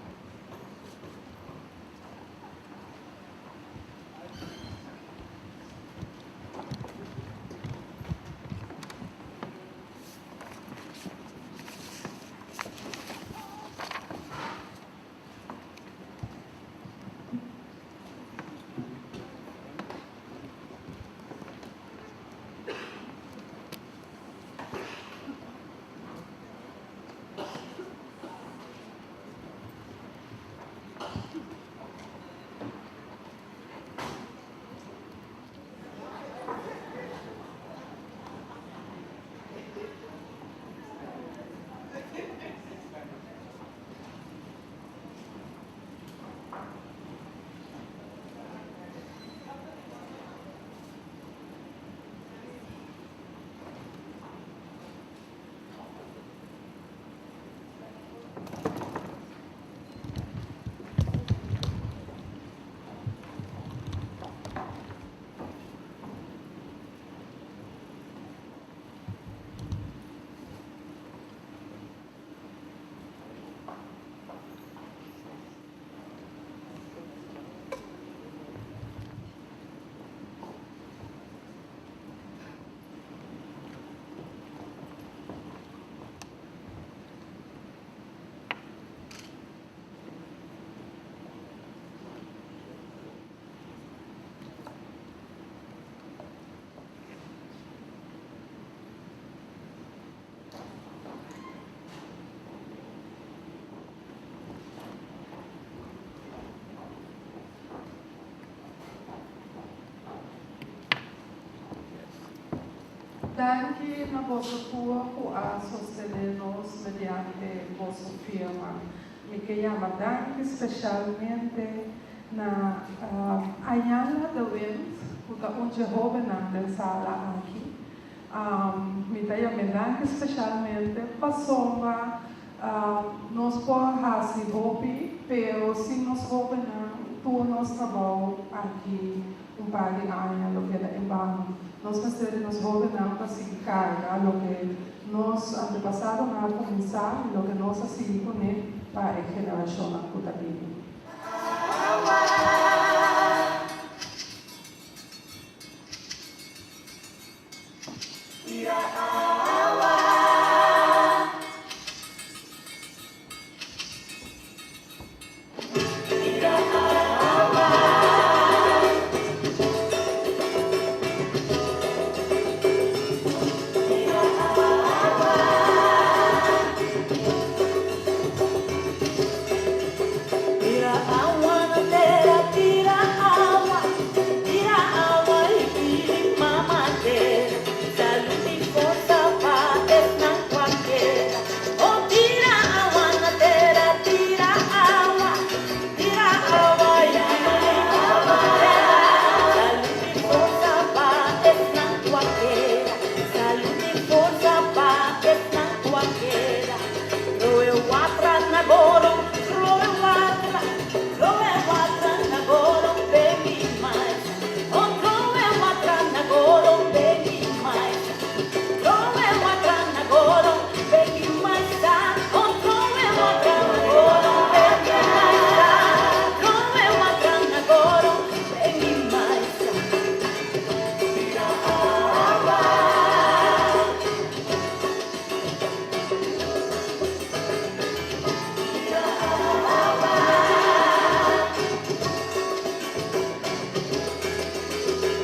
Danki na boso tur ku a sostené nos mediante boso firma. Mi ke yama danki spesialmente na Ayala de Wind ku ta un dje hóbennan den sala aki. Mi ta yam'é danki spesialmente pasobra. Nos por hasi hopi, pero sin nos hóbennan tur nos trabou aki un par di aña lo keda en bano. Nos mester di nos hóbennan pa sigui karga loke nos antepasadonan a kuminsá i loke nos a sigui kuné pa e generashonnan ku ta bini. Tira awa na tera, tira awa, tira awa i pidi mama tera salud i forsa pa esnan ku a keda. Oh tira awa na tera, tira awa, tira awa i pidi mama tera salud i forsa pa esnan ku a keda. Salud i forsa pa esnan ku a keda. Troe watra na goro, troe watra, troe watra na goro, baby mais. Oh, troe watra na goro, baby mais. Troe watra na goro, baby mais. Oh, troe watra na goro, baby mais. Troe watra na goro, baby mais.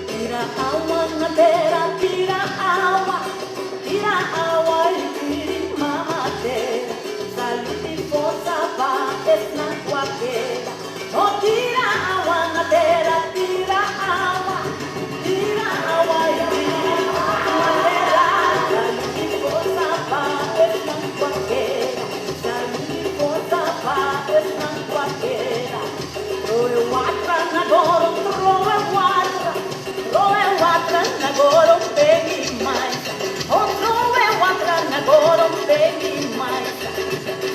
Tira awa na tera, tira awa, tira awa i pidi mama tera salud i forsa pa esnan ku a keda. Oh tira awa na tera, tira awa, tira awa i pidi mama tera salud i forsa pa esnan ku a keda. Salud i forsa pa esnan ku a keda. Troe watra na goro, troe watra, troe watra na goro, baby mais. Oh, troe watra na goro, baby mais.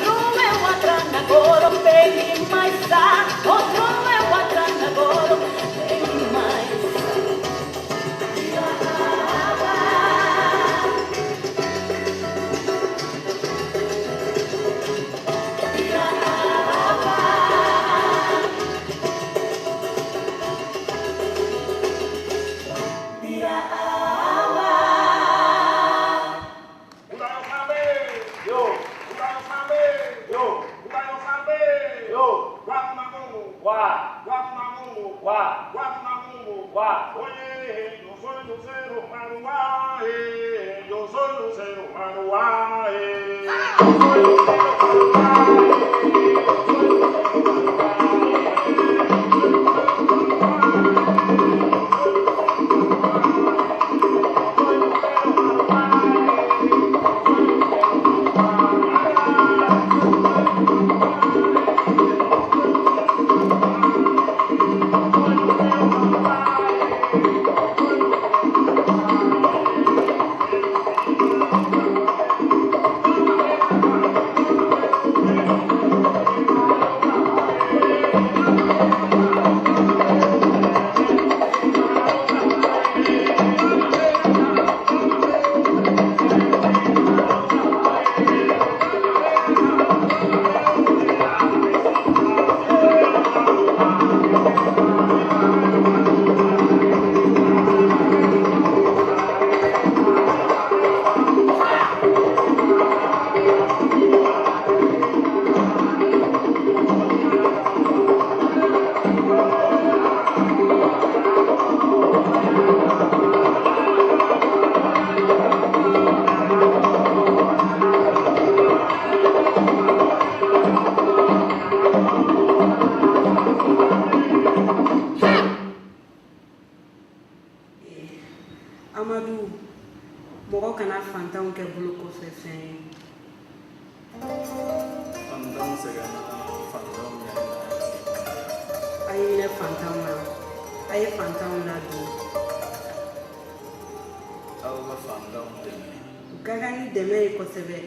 Troe watra na goro, baby mais. Oh, troe watra na goro, baby mais. Amadu, mɔgɔ kana fantanw kɛ bolokɔfɛfɛn ye. Fantanw sɛgɛnna, fantanw ɲanina. A ye hinɛ fantanw na, a ye fantanw ladon. Aw ka fantanw dɛmɛ. U ka kan ni dɛmɛ ye kosɛbɛ.